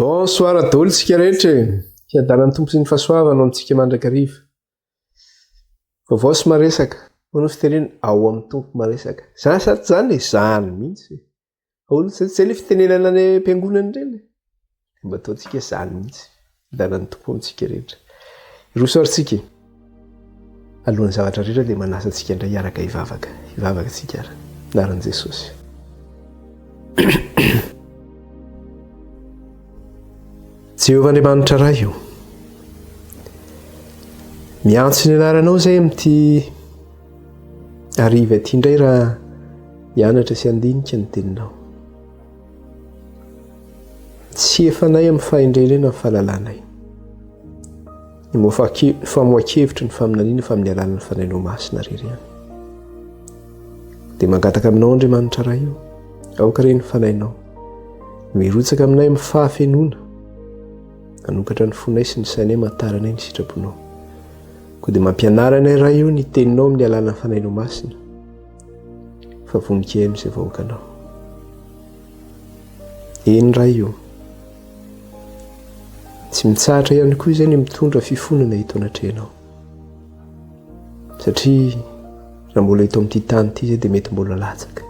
Bonsoir daholo tsika rehetra e! Fiadanan'ny Tompo sy ny fahasoavana ho amintsika mandrakariva. Vaovao sy maresaka. Hoy ny fitenena, ao amin'ny Tompo maresaka. Zany sa tsy zany e? Zany mihitsy. Ahoana zay zay le fitenenana any am-piangonana ireny e? Mba ataontsika zany mihitsy. Fiadanan'ny Tompo amintsika rehetra. Hiroso ary tsika e. Alohan'ny zavatra rehetra dia manasa antsika indray hiaraka hivavaka. Hivavaka tsika ary. Anaran'i Jesosy. Jehovah Andriamanitra Ray o. Miantso ny anaranao izay amin'ity hariva ity indray raha hianatra sy handinika ny teninao. Tsy efanay amin'ny fahendrenay na ny fahalalanay. Ny famoha-kevitry ny faminaniana fa amin'ny alalan'ny Fanahinao Masina irery ihany. Dia mangataka aminao Andriamanitra Ray o, aoka re ny Fanahinao no hirotsaka aminay amin'ny fahafenoana, hanokatra ny fonay sy ny sainay mahatarana ny sitraponao. Koa dia mampianara anay Ray o ny teninao amin'ny alalan'ny Fanahinao Masina, fa vonon-kiheno izay vahoakanao. Eny Ray o, tsy mitsahatra ihany koa izay ny mitondra fifonana eto anatrehanao. Satria raha mbola eto amin'ity tany ity izay dia mety mbola latsaka.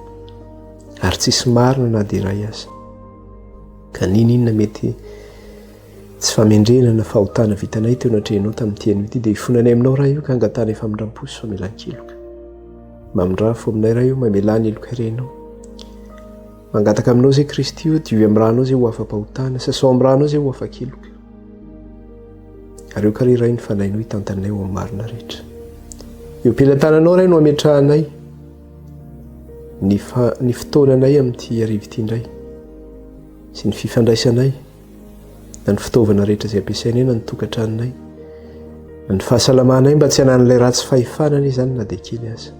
Ary tsisy marina na dia iray aza. Ka n'inon'inona mety tsy famendrehana na fahotana vitanay teo anatrehanao tamin'ity anio ity dia ifonanay aminao Ray o ka angatahanay famindram-po sy famelan-keloka. Mamindrà fo aminay Ray o, mamelà ny heloka irenao. Mangataka aminao izay Kristy o, diovy amin'ny ranao izay ho afa-pahotana, sasao amin'ny ranao izay ho afa-keloka. Ary aoka ry Ray ny Fanahinao hitantanay ho amin'ny marina rehetra. Eo am-pelatananao Ray no ametrahanay ny, fa, ny fotoananay amin'ity hariva ity indray sy ny fifandraisanay na ny fitaovana rehetra izay ampiasainay na ny tokantranonay na ny fahasalamanay mba tsy hanan'ilay ratsy fahefana anie izany na dia kely aza.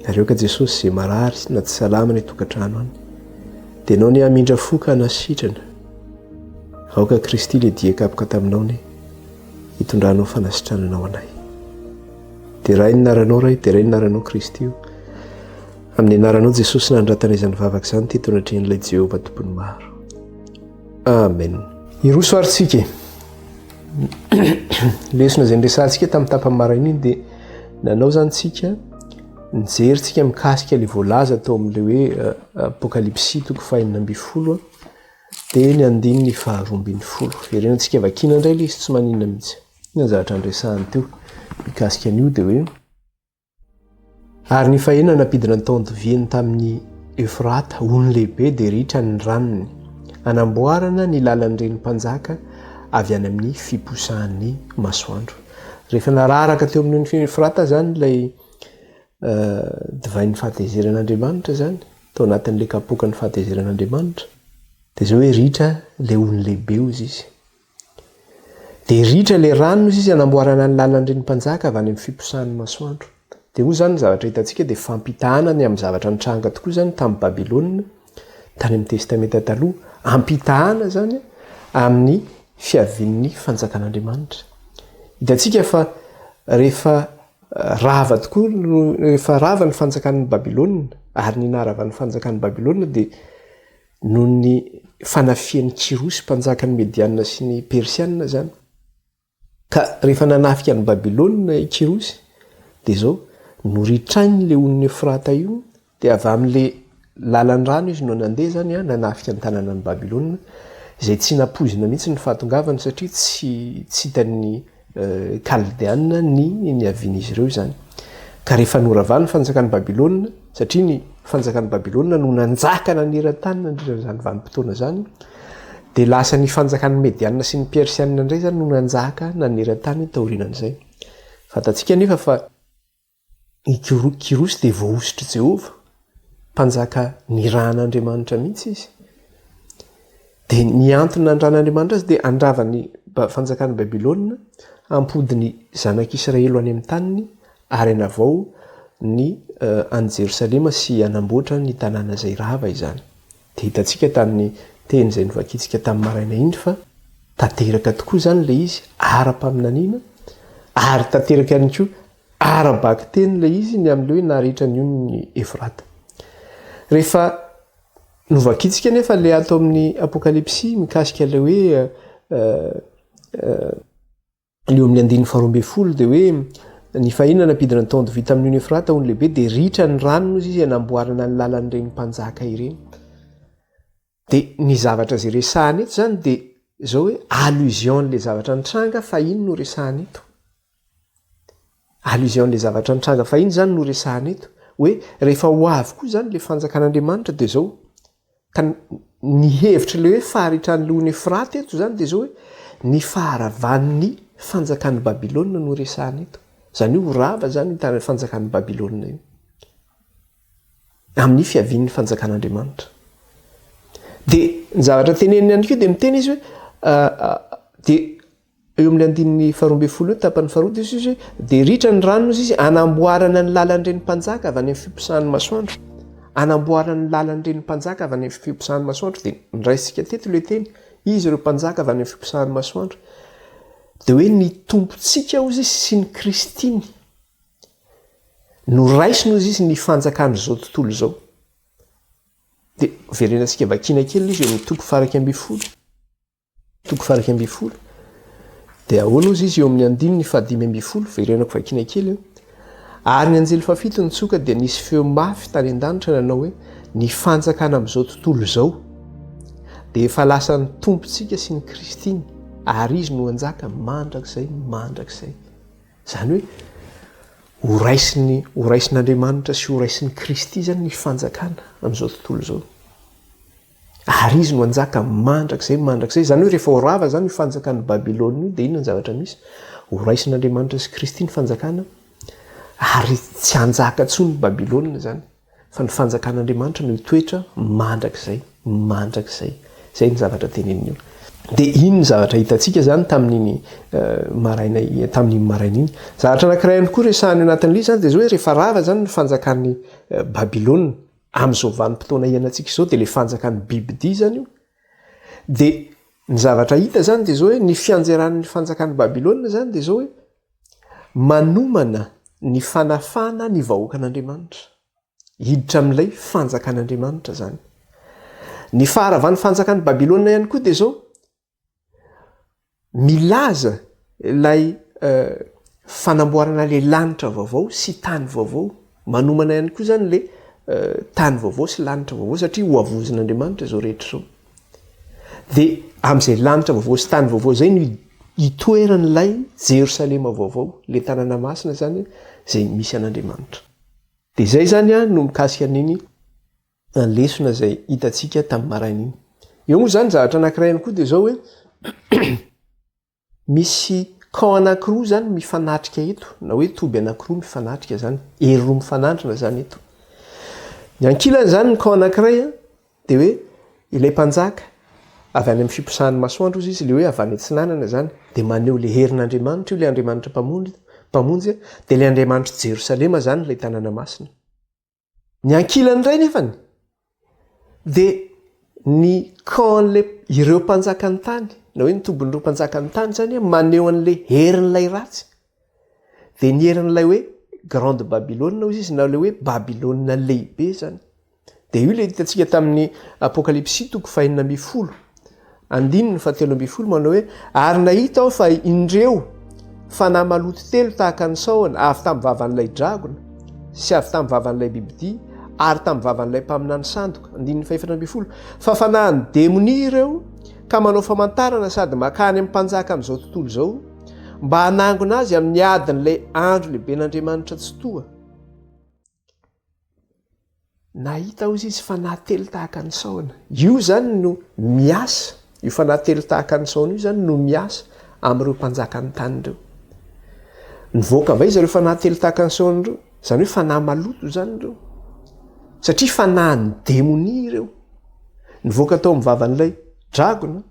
Ary aoka Jesosy izay marary na tsy salama ny tokantrano any dia ianao ny hamindra fo ka hanasitrana. Aoka Kristy ilay dia kapoka taminao anie hitondranao fanasitranana ho anay. Derainy ny anaranao Ray, derainy ny anaranao Kristy o. Amin'ny anaranao Jesosy nandratana izany vavaka izany teto anatrehan'ilay Jehovah Tompon'ny maro. Amen. Hiroso ary tsika e. Lesona izay niresahantsika tamin'ny tapany maraina iny dia nanao izany tsika nijery tsika mikasika ilay voalaza tao amin'ilay hoe eh, Apokalypsy toko fahenina ambin'ny folo dia ny andininy faharoa ambin'ny folo. Verenantsika vakiana indray ilay izy tsy maninona mihitsy. Inona ny zavatra niresahany teo mikasika an'io dia hoe Ary ny faheno nampidina ny taon-diviany tamin'i Eofrata, ony lehibe, dia ritra ny ranony, hanamboarana ny lalan'ireny mpanjaka avy any amin'ny fiposahan'ny masoandro. Rehefa nararaka teo amin'ny ony Eofrata izany ilay divain'ny fahatezeran'Andriamanitra izany, tao anatin'ilay kapoakan'ny fahatezeran'Andriamanitra, dia izao hoe ritra ilay ony lehibe hozy izy. Dia ritra ilay rano hozy izy hanamboarana ny lalan'ireny mpanjaka avy any amin'ny fiposahan'ny masoandro. Dia hoy izany ny zavatra hitantsika dia fampitahana ny amin'ny zavatra nitranga tokoa izany tamin'i Babylona tany amin'ny Testamenta Taloha, ampitahana izany amin'ny fiavian'ny fanjakan'Andriamanitra. Hitantsika fa rehefa rava tokoa rehefa rava ny fanjakan'i Babylona ary ny naharavan'ny fanjakan'i Babylona dia Noho ny fanafihan'i Kyrosy mpanjakan'ny Mediana sy ny Persiana izany. Ka rehefa nanafika an'i Babylona i Kyrosy, dia izao, noritrainy ilay onin'i Efrata io, dia avy amin'ilay lalan-drano izy no nandeha izany, nanafika ny tanànan'i Babylona, izay tsy nampoizina mihitsy ny fahatongavany satria tsy tsy hitan'ny Kaldeana ny niavian'izy ireo izany. Ka rehefa noravany ny fanjakan'i Babylona, satria ny fanjakan'i Babylona no nanjaka naneran-tany nandritra izany vanim-potoana izany, dia lasa ny fanjakan'ny Mediana sy ny Persiana indray izany no nanjaka naneran-tany taorianan'izay. Fantatsika anefa fa I Kyrosy dia voahosotr'i Jehovah, mpanjaka nirahan'Andriamanitra mihitsy izy. Dia ny antony nandran'Andriamanitra azy dia handrava ny fanjakan'i Babylona, hampody ny zanak'Israely ho any amin'ny taniny, ary hanavao ny eh, an'i Jerosalema sy hanamboatra ny tanàna izay rava izany. Dia hitantsika tamin'ny teny izay novakintsika tamin'ny maraina iny fa tanteraka tokoa izany ilay izy ara-paminaniana ary tanteraka ihany koa Ara-bakiteny ilay izy ny amin'ilay hoe naritra ny onin'i Efrata. Rehefa Novakintsika anefa ilay ato amin'ny Apokalypsy mikasika ilay hoe eo amin'ny andininy faharoa ambin'ny folo dia hoe ny fahiny nampidina ny taondy vita amin'ny ony Efrata ony lehibe dia ritra ny rano ozy izy hanamboarana ny lalan'ireny mpanjaka ireny. Dia ny zavatra izay resahana eto izany dia izao hoe allusion an'ilay zavatra nitranga fahiny no resahana eto. Allusion an'ilay zavatra nitranga fahiny izany no resahana eto. Hoe rehefa ho avy koa izany ilay fanjakan'Andriamanitra dia izao. Ka ny hevitr'ilay hoe faharitran'ny ony Efrata eto izany dia izao hoe ny faharavan'ny fanjakan'i Babylona no resahana eto. Izany hoe ho rava izany io fanjakan'i Babylona io. Amin'ny fiavian'ny fanjakan'Andriamanitra. Dia ny zavatra teneniny ihany koa dia miteny izy hoe dia eo amin'ny andininy faharoa ambin'ny folo eo tapany faharoa dia izy hoe dia ritra ny rano izy anamboarana ny lalan'ireny mpanjaka avy any amin'ny fiposahan'ny masoandro. Anamboarana ny lalan'ireny mpanjaka avy any amin'ny fiposahan'ny masoandro dia niraisintsika teto ilay teny izy ireo mpanjaka avy any amin'ny fiposahan'ny masoandro. Dia hoe ny Tompontsika hozy izy sy ny Kristiny. Noraisiny hozy izy ny fanjakan'izao tontolo izao. Dia verenantsika vakiana kely izy eo amin'ny toko faha-iraika ambin'ny folo. Toko faha-iraika ambin'ny folo. Dia ahoana hozy izy eo amin'ny andininy fahadimy ambin'ny folo, verenako vakiana kely eo. Ary ny anjely fahafito nitsoka dia nisy feo mafy tany an-danitra nanao hoe, Ny fanjakana amin'izao tontolo izao dia efa lasan'ny Tompontsika sy ny Kristiny, ary Izy no hanjaka mandrakizay mandrakizay. Izany hoe ho raisin'ny ho raisin'Andriamanitra sy ho raisin'i Kristy izany ny fanjakana amin'izao tontolo izao. Ary izy no hanjaka mandrakizay mandrakizay. Izany hoe rehefa ho rava izany io fanjakan'i Babylona io dia inona ny zavatra misy? Ho raisin'Andriamanitra sy Kristy ny fanjakana ary tsy hanjaka intsony Babylona izany. Fa ny fanjakan'Andriamanitra no hitoetra mandrakizay, mandrakizay. Izay ny zavatra teneniny eo. Dia iny ny zavatra hitantsika izany tamin'iny maraina tamin'iny maraina iny. Zavatra anankiray ihany koa resahana eo anatin'ilay izy izany dia izao hoe rehefa rava izany ny fanjakan'i Babylona amin'izao vanim-potoana iainantsika izao dia ilay fanjakan'ny bibidia izany io. Dia ny zavatra hita izany dia izao hoe ny fianjeran'ny fanjakan'i Babylona izany dia izao hoe Manomana ny fanafahana ny vahoakan'Andriamanitra. Hiditra amin'ilay fanjakan'Andriamanitra izany. Ny faharavan'ny fanjakan'i Babylona ihany koa dia izao, milaza ilay fanamboarana ilay lanitra vaovao sy tany vaovao. Manomana ihany koa izany ilay tany vaovao sy lanitra vaovao satria hohavozin'Andriamanitra izao rehetra izao. Dia amin'izay lanitra vaovao sy tany vaovao izay no hitoeran'ilay Jerosalema vaovao, ilay tanàna masina izany izay misy an'Andriamanitra. Dia izay izany no mikasika an'iny lesona izay hitantsika tamin'ny maraina iny. Eo moa izany zavatra anankiray ihany koa dia izao hoe Misy camp anankiroa izany mifanatrika eto, na hoe toby anankiroa mifanatrika izany, hery roa mifanandrina izany eto. Ny ankilany izany ny camp anankiray dia hoe ilay mpanjaka avy any amin'ny fiposahan'ny masoandro hozy izy, ilay hoe avy any atsinanana izany, dia maneho ilay herin'Andriamanitra io, ilay Andriamanitra mpamonjy, mpamonjy, dia ilay Andriamanitr'i Jerosalema izany, ilay tanàna masina. Ny ankilany indray nefany dia ny camp an'ilay ireo mpanjakan'ny tany na hoe ny tobin'ireo mpanjakan'ny tany izany maneho an'ilay herin'ilay ratsy. Dia ny herin'ilay hoe Grande Babylone hozy izy na ilay hoe Babylona lehibe izany. Dia io ilay hitantsika tamin'ny Apokalypsy toko fahenina ambin'ny folo. Andininy fahatelo ambin'ny folo manao hoe, Ary nahita aho fa indreo fanahy maloto telo tahaka ny sahona avy tamin'ny vavan'ilay dragona, sy avy tamin'ny vavan'ilay bibidia, ary tamin'ny vavan'ilay mpaminany sandoka. Andininy fahefatra ambin'ny folo, Fa fanahin'ny demonia ireo, ka manao famantarana sady makany amin'ny mpanjaka amin'izao tontolo izao, mba hanangona azy amin'ny adin'ilay andro lehiben'Andriamanitra Tsitoha. Nahita hozy izy fanahy telo tahaka ny sahona. Io izany no miasa, io fanahy telo tahaka ny sahona io izany no miasa amin'ireo mpanjakan'ny tany ireo. Nivoaka avy aiza ireo fanahy telo tahaka ny sahona ireo? Izany hoe fanahy maloto izany ireo. Satria fanahin'ny demonia ireo. Nivoaka tao amin'ny vavan'ilay dragona,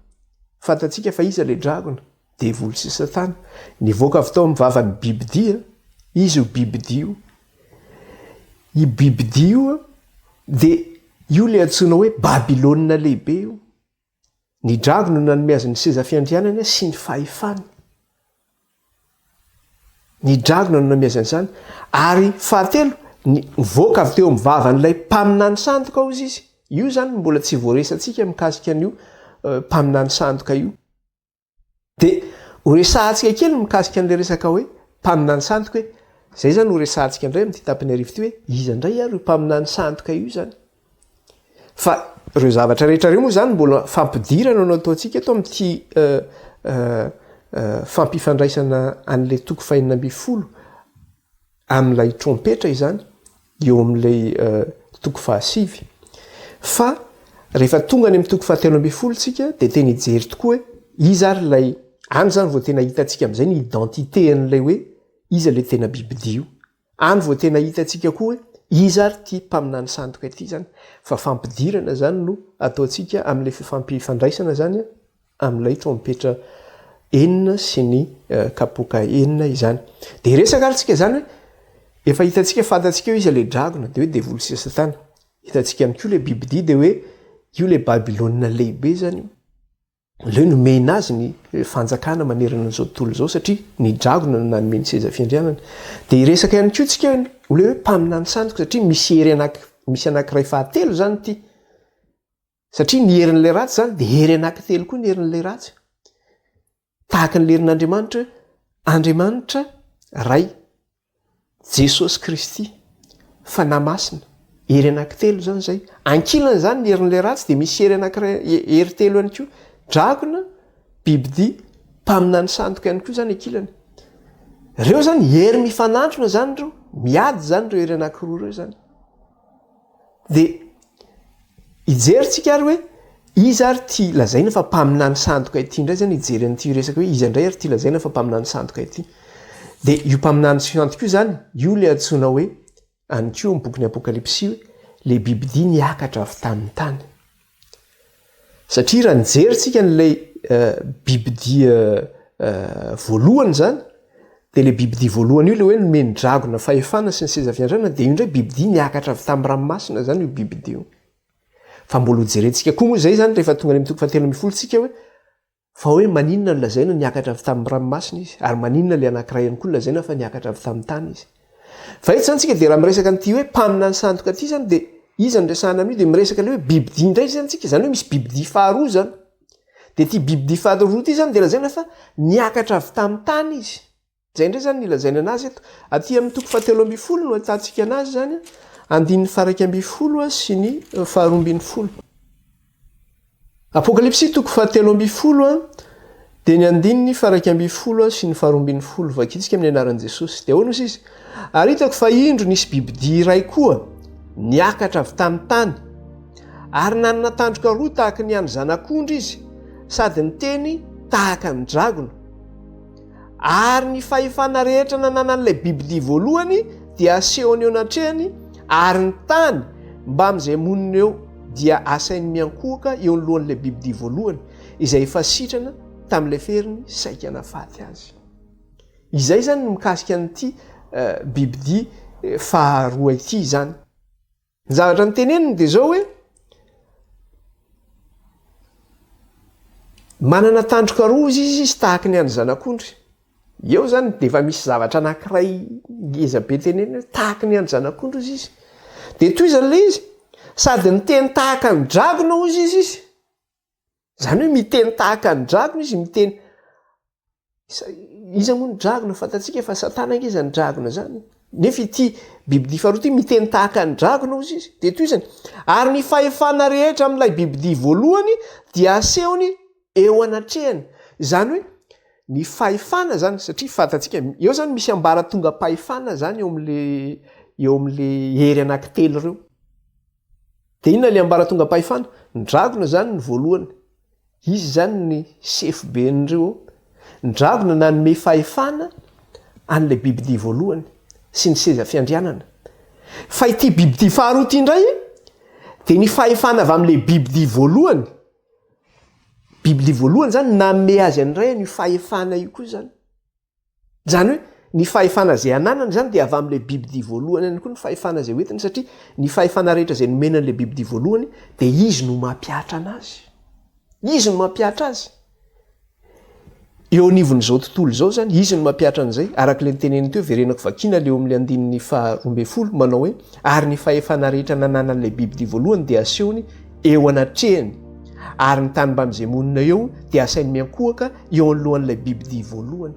fantatsika fa iza ilay dragona? Devoly sy Satana. Nivoaka avy tao amin'ny vavan'ny bibidia izy io bibidia io. Io bibidia io dia io ilay antsoina hoe Babylona lehibe io. Ny drago no nanome azy ny seza fiandrianany sy ny fahefany. Ny dragona no nanome azy an'izany. Ary fahatelo, nivoaka avy teo amin'ny vavan'ilay mpaminany sandoka hozy izy. Io izany no mbola tsy voaresantsika mikasika an'io mpaminany sandoka io. Dia horesahantsika kely mikasika an'ilay resaka hoe mpaminany sandoka hoe izay izany horesahantsika indray amin'ity tapiny arivo ity hoe iza indray ary io mpaminany sandoka io izany. Fa ireo zavatra rehetra ireo moa izany mbola fampidirana no ataontsika eto amin'ity fampifandraisana an'ilay toko fahenina ambin'ny folo amin'ilay trompetra izany eo amin'ilay toko fahasivy. Fa rehefa tonga any amin'ny toko fahatelo ambin'ny folo tsika dia tena hijery tokoa hoe iza ary ilay, any izany vao tena hitantsika amin'izay ny identité an'ilay hoe iza ilay tena bibidia io. Any vao tena hitantsika koa hoe iza ary ity mpaminany sandoka ity izany. Fa fampidirana izany no ataontsika amin'ilay fifampifandraisana izany amin'ilay trompetra enina sy ny kapoaka enina izany. Dia hiresaka ary tsika izany hoe efa hitantsika, fantatsika hoe iza ilay dragona, dia hoe devoly sy satana. Hitantsika ihany koa ilay bibidia, dia hoe io ilay Babylona lehibe izany io. Ilay hoe nomena azy ny fanjakana manerana an'izao tontolo izao satria ny dragona no nanome ny seza fiandrianana. Dia hiresaka ihany koa tsika hoe mpaminany sandoka satria misy hery anaky, misy anankiray fahatelo izany ity. Satria ny herin'ilay ratsy izany dia hery anankitelo koa ny herin'ilay ratsy. Tahaka ny herin'Andriamanitra hoe Andriamanitra Ray, Jesosy Kristy, Fanahy Masina. Hery anankitelo izany izay. Ankilany izany ny herin'ilay ratsy dia misy hery anankiray, hery telo ihany koa. Dragona, bibidia, mpaminany sandoka ihany koa izany ankilany. Ireo izany hery mifanandrina izany ireo, miady izany ireo hery anankiroa ireo izany. Dia hijery tsika ary hoe iza ary ity lazaina fa mpaminany sandoka ity indray zany hijery an'ity resaka hoe iza indray ary ity lazaina fa mpaminany sandoka ity. Dia io mpaminany sandoka io zany, io ilay antsoina hoe any koa amin'ny bokin'ny Apokalypsy hoe ilay bibidia niakatra avy tamin'ny tany. Satria raha nijery tsika an'ilay bibidia voalohany izany, dia ilay bibidia voalohany io ilay hoe nomen'ny dragona fahefana sy ny seza fiandrianana, dia io indray bibidia niakatra avy tamin'ny ranomasina izany io bibidia io. Fa mbola hojerentsika koa moa izay izany rehefa tonga any amin'ny toko fahatelo ambin'ny folo tsika hoe Fa hoe maninona no lazaina niakatra avy tamin'ny ranomasina izy, ary maninona ilay anankiray ihany koa no lazaina fa niakatra avy tamin'ny tany izy. Fa eto izany tsika dia raha miresaka an'ity hoe mpaminany sandoka ity izany dia iza no resahana amin'io dia miresaka ilay hoe bibidia indray izany tsika, izany hoe misy bibidia faharoa izany. Dia ity bibidia faharoa ity izany dia lazaina fa niakatra avy tamin'ny tany izy. Izay indray izany no ilazaina anazy eto. Aty amin'ny toko fahatelo ambin'ny folo no ahitantsika anazy izany, andininy faha-11 sy ny faha-12. Apokalypsy toko fahatelo ambin'ny folo dia ny andininy faha-11 sy ny faha-12. Vakintsika amin'ny anaran'i Jesosy. Dia ahoana hoy izy? Ary hitako fa indro nisy bibidia iray koa niakatra avy tamin'ny tany, ary nanana tandroka roa tahaka ny an'ny zanak'ondry izy, sady niteny tahaka ny dragona. Ary ny fahefana rehetra nananan'ilay bibidia voalohany dia asehony eo anatrehany, ary ny tany mbamin'izay monina eo dia asainy miankohoka eo anoloan'ilay bibidia voalohany, izay efa sitrana tamin'ilay feriny saika nahafaty azy. Izay izany ny mikasika an'ity bibidia faharoa ity izany. Ny zavatra noteneniny dia izao hoe, manana tandroka roa izy izy izy tahaka ny an'ny zanak'ondry. Eo izany dia efa misy zavatra anankiray ngeza be teneniny hoe tahaka ny an'ny zanak'ondry izy izy. Dia tohizany ilay izy, sady niteny tahaka ny dragona hozy izy izy. Izany hoe miteny tahaka ny dragona izy, miteny iza moa ny dragona? Fantatsika fa Satana ange izany dragona izany. Nefa ity bibidia faharoa ity miteny tahaka ny dragona hozy izy. Dia tohizany, ary ny fahefana rehetra amin'ilay bibidia voalohany dia asehony eo anatrehany. Izany hoe ny fahefana izany, satria fantatsika eo izany misy ambaratongam-pahefana izany eo amin'le eo amin'le hery anankitelo ireo. Dia inona ilay ambaratongam-pahefana? Ny dragona izany ny voalohany. Izy izany ny sefo ben'ireo. Ny dragona nanome fahefana an'ilay bibidia voalohany sy ny seza fiandrianana. Fa ity bibidia faharoa ity indray dia ny fahefana avy amin'ilay bibidia voalohany. Bibidia voalohany izany nanome azy indray an'io fahefana io koa izany. Izany hoe ny fahefana izay ananany izany dia avy amin'ilay bibidia voalohany ihany koa ny fahefana izay hoentiny satria ny fahefana rehetra izay nomena an'ilay bibidia voalohany dia izy no mampihatra anazy. Izy no mampihatra azy. Eo anivon'izao tontolo izao izany, izy no mampihatra an'izay, araka ilay noteneniny teo, verenako vakiana ilay eo amin'ilay andininy faha-12, manao hoe, Ary ny fahefana rehetra nananan'ilay bibidia voalohany dia asehony eo anatrehany, ary ny tany mbamin'izay monina eo dia asainy miankohoka eo anoloan'ilay bibidia voalohany.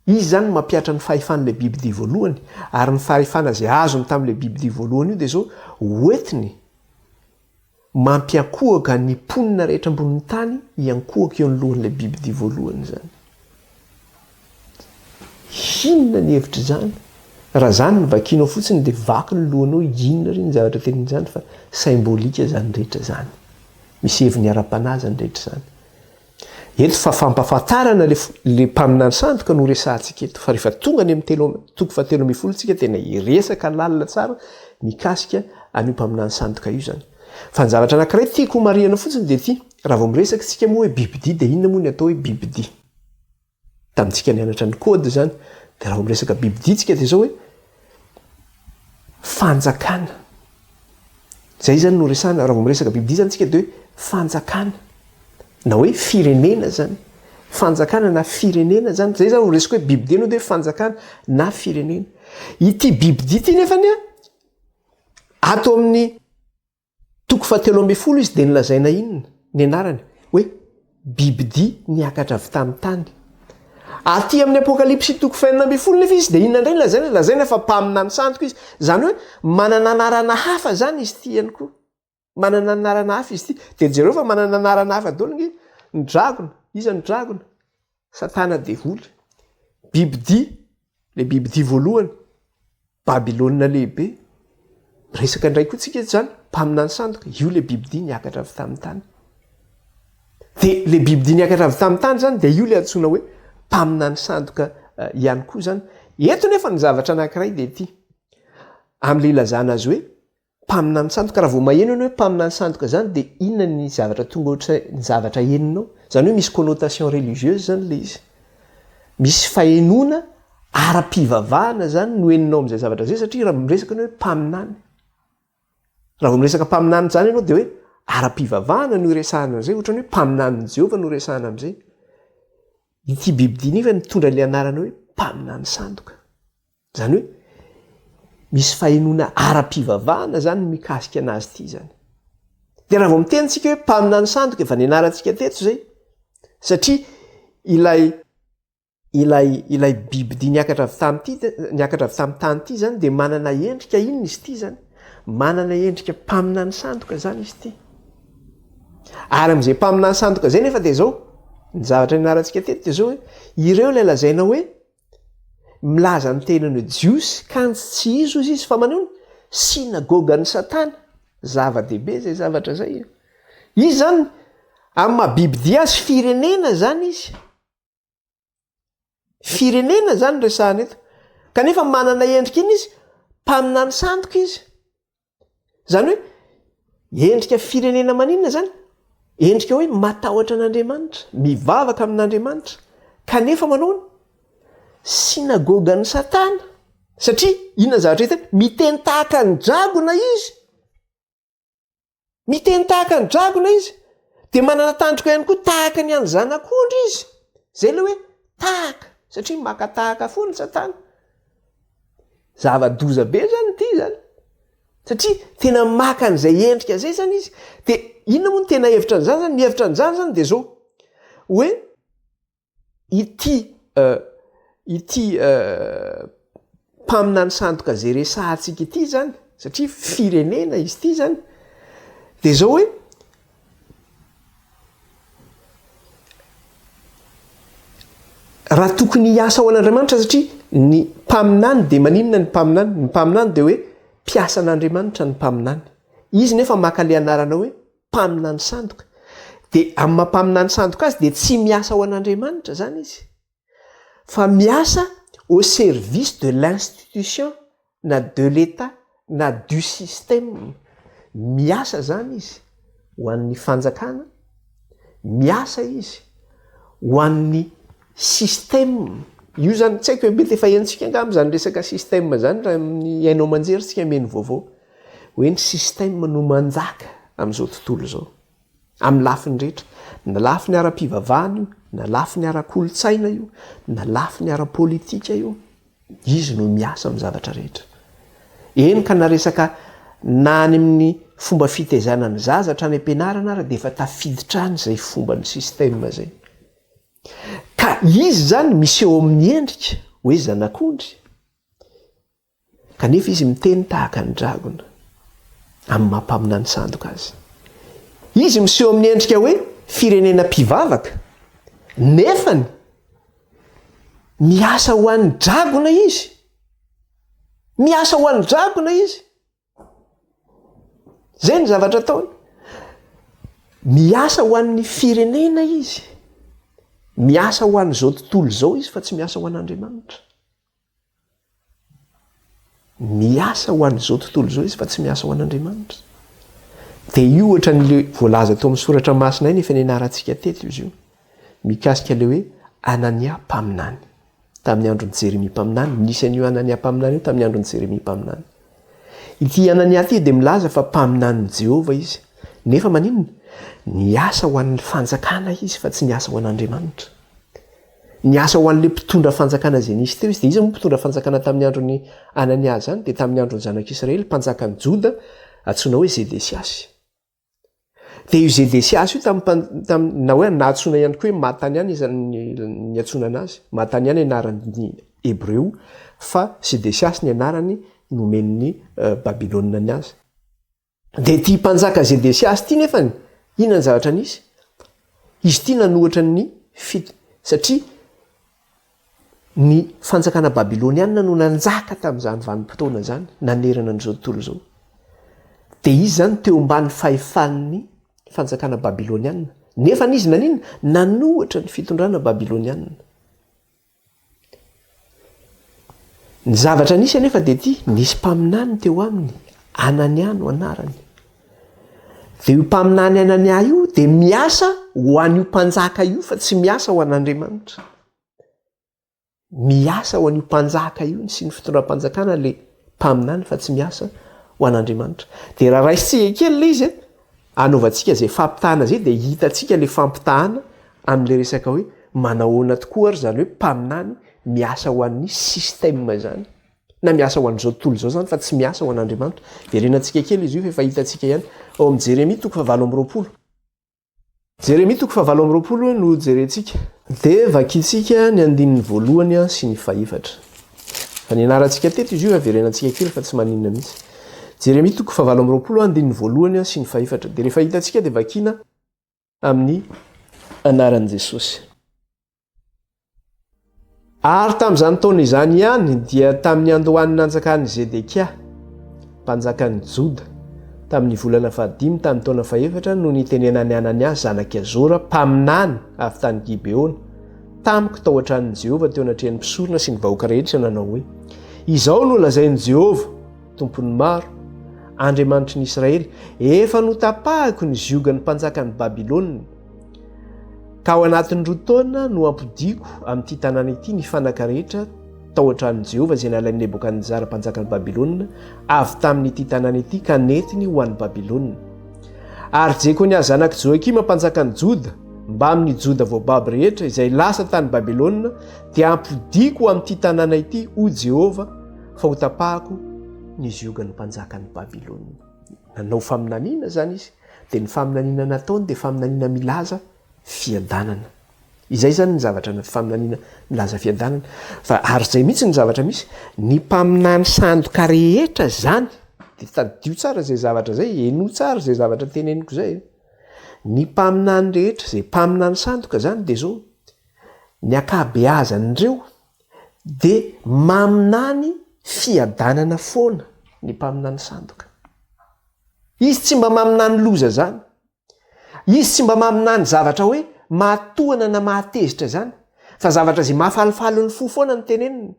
Izy izany no mampihatra ny fahefan'ilay bibidia voalohany, ary ny fahefana izay azony tamin'ilay bibidia voalohany io dia izao, hoentiny mampiankohoka ny mponina rehetra ambonin'ny tany hiankohoka eo anoloan'ilay bibidia voalohany izany. Inona ny hevitr'izany? Raha izany no vakianao fotsiny dia vaky ny lohanao inona re ny zavatra tenenin'izany fa symbolique izany rehetra izany. Misy heviny ara-panahy izany rehetra izany. Eto fa fampahafantarana le le mpaminany sandoka no resahantsika eto fa rehefa tonga any amin'ny telo toko fahatelo ambin'ny folo tsika tena hiresaka lalina tsara mikasika an'io mpaminany sandoka io zany. Fa ny zavatra anankiray tiako homarihana fotsiny dia ity, raha vao miresaka isika moa hoe bibidia dia inona moa ny atao hoe bibidia? Tamintsika nianatra ny code izany dia raha vao miresaka bibidia tsika dia izao hoe fanjakana. Izay izany no resahana, raha vao miresaka bibidia izany tsika dia hoe fanjakana na hoe firenena izany. Fanjakana na firenena izany, izay izany vao miresaka hoe bibidia ianao dia hoe fanjakana na firenena. Ity bibidia ity nefany an, ato amin'ny Toko fahatelo ambin'ny folo izy dia nolazaina inona ny anarany? Hoe bibidia niakatra avy tamin'ny tany. Aty amin'ny Apokalypsy toko fahenina ambin'ny folo nefa izy dia inona indray no lazaina? Lazaina fa mpaminany sandoka izy. Izany hoe manana anarana hafa izany izy ity ihany koa. Manana anarana hafa izy ity. Dia jereo fa manana anarana hafa daholo nge ny dragona. Iza ny dragona? Satana devoly. Bibidia, ilay bibidia voalohany. Babylona Lehibe. Miresaka indray koa tsika eto izany, mpaminany sandoka, io ilay bibidia niakatra avy tamin'ny tany. Dia ilay bibidia niakatra avy tamin'ny tany izany dia io ilay antsoina hoe mpaminany sandoka eh, ihany koa izany. Eto nefa ny zavatra anankiray dia ity. Amin'ilay ilazana azy hoe Mpaminany sandoka, raha vao maheno ianao hoe mpaminany sandoka izany dia inona ny zavatra tonga ohatra ny zavatra henonao? Izany hoe misy connotation religieuse izany ilay izy. Misy fahenoana ara-pivavahana izany no henonao amin'izay zavatra izay satria raha miresaka ianao hoe mpaminany. Raha vao miresaka mpaminany izany ianao dia hoe ara-pivavahana no iresahana an'izay, ohatran'ny hoe mpaminanin'i Jehovah no resahana amin'izay. Ity bibidia nefa nitondra ilay anarana hoe mpaminany sandoka. Izany hoe misy fahenoana ara-pivavahana izany mikasika anazy ity izany. Dia raha vao miteny tsika hoe mpaminany sandoka efa nianarantsika teto izay satria ilay ilay ilay bibidia niakatra avy tamin'ity niakatra avy tamin'ny tany ity izany dia manana endrika inona izy ity izany? Manana endrika mpaminany sandoka izany izy ity. Ary amin'izay mpaminany sandoka izay nefa dia izao, ny zavatra nianarantsika teto dia izao hoe ireo ilay lazaina hoe Milaza ny tenany ho Jiosy kanjo tsy izy hozy izy fa maneho ny synagogan'i Satana. Zava-dehibe izay zavatra izay. Izy izany, amin'ny maha bibidia azy, firenena izany izy. Firenena izany resahana eto. Kanefa manana endrika iny izy, mpaminany sandoka izy. Izany hoe endrika firenena maninona izany? Endrika hoe matahotra an'Andriamanitra, mivavaka amin'Andriamanitra, kanefa manao ny synagogan'i Satana. Satria inona ny zavatra hita? Miteny tahaka ny dragona izy. Miteny tahaka ny dragona izy. Dia manana tandroka ihany koa tahaka ny an'ny zanak'ondry izy. Izay ilay hoe tahaka, satria maka tahaka foana Satana. Zava-doza be zany ity zany. Satria tena maka an'izay endrika izay zany izy. Dia inona moa no tena hevitra an'izany zany? Ny hevitra an'izany zany dia zao. Hoe ity ity mpaminany sandoka izay resahantsika ity zany, satria firenena izy ity zany, dia zao hoe Raha tokony hiasa ho an'Andriamanitra satria ny mpaminany dia maninona ny mpaminany? Ny mpaminany dia hoe mpiasan'Andriamanitra ny mpaminany. Izy nefa maka ilay anarana hoe mpaminany sandoka. Dia amin'ny maha mpaminany sandoka azy dia tsy miasa ho an'Andriamanitra izany izy. Fa miasa au service de l'institution na de l'Etat na du système. Miasa zany izy ho an'ny fanjakana, miasa izy ho an'ny système. Io zany tsy haiko hoe mety efa henontsika angamba zany resaka système zany raha amin'ny haino aman-jery tsika miheno vaovao hoe ny système no manjaka amin'izao tontolo izao. Amin'ny lafiny rehetra. Na lafiny ara-pivavahana io, na lafiny ara-kolontsaina io, na lafiny ara-politika io. Izy no miasa amin'ny zavatra rehetra. Eny ka na resaka na any amin'ny fomba fitaizana ny zaza hatrany am-pianarana ara dia efa tafiditra any izay fomban'ny système izay. Ka izy izany miseho amin'ny endrika hoe zanak'ondry. Kanefa izy miteny tahaka ny dragona, amin'ny maha mpaminany sandoka azy. Izy miseho amin'ny endrika hoe firenena mpivavaka, nefany miasa ho an'ny dragona izy. Miasa ho an'ny dragona izy. Zay ny zavatra ataony. Miasa ho an'ny firenena izy. Miasa ho an'izao tontolo izao izy fa tsy miasa ho an'Andriamanitra. Miasa ho an'izao tontolo izao izy fa tsy miasa ho an'Andriamanitra. Dia io ohatran'ilay voalaza tao amin'ny soratra masina iny efa nianarantsika teto izy io. Mikasika ilay hoe Anania mpaminany. Tamin'ny andron'i Jeremia mpaminany, nisy an'io Anania mpaminany io tamin'ny andron'i Jeremia mpaminany. Ity Anania ity dia milaza fa mpaminanin'i Jehovah izy. Nefa maninona? Niasa ho an'ny fanjakana izy fa tsy niasa ho an'Andriamanitra. Niasa ho an'ilay mpitondra fanjakana izay nisy teo izy. Dia iza moa mpitondra fanjakana tamin'ny andron'i Anania izany? Dia tamin'ny andron'ny zanak'Israely, mpanjakan'i Joda, antsoina hoe Zedesiasy. Dia io Zedesiasy io tamin'ny tamin'ny na hoe nahatsoina ihany koa hoe Matania ny niantsoana anazy. Matania ny anaran'ny Hebreo fa Zedesiasy ny anarany nomen'ny Babylona ny azy. Dia ity mpanjaka Zedesiasy ity nefany, inona ny zavatra nisy? Izy ity nanohatra ny fit, satria ny fanjakana babylonianina no nanjaka tamin'izany vanim-potoana izany, nanerana an'izao tontolo izao. Dia izy izany teo ambany fahefan'ny fanjakana babylonianina. Nefany izy naninona? Nanohatra ny fitondrana babylonianina. Ny zavatra nisy anefa dia ity, nisy mpaminany teo aminy, Anania no anarany. Dia io mpaminany Anania io dia miasa ho an'io mpanjaka io fa tsy miasa ho an'Andriamanitra. Miasa ho an'io mpanjaka io sy ny fitondram-panjakana le mpaminany fa tsy miasa ho an'Andriamanitra. Dia raha raisintsika kely ilay izy, anaovantsika izay fampitahana izay dia hitantsika ilay fampitahana amin'ilay resaka hoe manahoana tokoa ary izany hoe mpaminany miasa ho an'ny système izany na miasa ho an'izao tontolo izao izany fa tsy miasa ho an'Andriamanitra. Verenantsika kely izy io fa efa hitantsika ihany ao amin'ny Jeremia toko fahavalo amby 20. Jeremia toko fahavalo amby 20 no jerentsika. Dia vakintsika ny andininy voalohany sy ny fahefatra. Fa nianarantsika teto izy io, averenantsika kely fa tsy maninona mihitsy. Jeremia toko fahavalo amby 20 andininy voalohany sy ny fahefatra. Dia rehefa hitantsika dia vakiana amin'ny anaran'i Jesosy. Ary tamin'izany taona izany ihany, dia tamin'ny andohan'ny nanjakan'i Zedekia, mpanjakan'i Joda, tamin'ny volana fahadimy tamin'ny taona fahefatra no nitenenan'i Hanania zanak'i Azora, mpaminany avy tany Gibeona, tamiko tao an-tranon'i Jehovah teo anatrehan'ny mpisorona sy ny vahoaka rehetra nanao hoe, Izao no lazain'i Jehovah, Tompon'ny maro, Andriamanitry ny Israely, Efa notapahiko ny ziogan'ny mpanjakan'i Babylona, Ka ao anatin'ny roa taona no hampodiako amin'ity tanàna ity ny fanaka rehetra tao an-tranon'i Jehovah izay nalain'i Nebokadnezara mpanjakan'i Babylona avy tamin'ity tanàna ity ka nentiny ho any Babylona. Ary Jekonia zanak'i Joakima mpanjakan'i Joda mbamin'ny Joda voababo rehetra izay lasa tany Babylona dia hampodiako amin'ity tanàna ity, hoy Jehovah, fa hotapahako ny ziogan'ny mpanjakan'i Babylona. Nanao faminaniana izany izy. Dia ny faminaniana nataony dia faminaniana milaza fiadanana. Izay izany ny zavatra na faminaniana milaza fiadanana. Fa ary izay mihitsy ny zavatra misy. Ny mpaminany sandoka rehetra izany, dia tadidio tsara izay zavatra izay, henoy tsara izay zavatra teneniko izay. Ny mpaminany rehetra, izay mpaminany sandoka izany dia izao, ny ankabeazan'ireo dia maminany fiadanana foana ny mpaminany sandoka. Izy tsy mba maminany loza zany. Izy tsy mba maminany zavatra hoe mahatohana na mahatezitra zany, fa zavatra izay mahafalifaly ny fo foana no teneniny.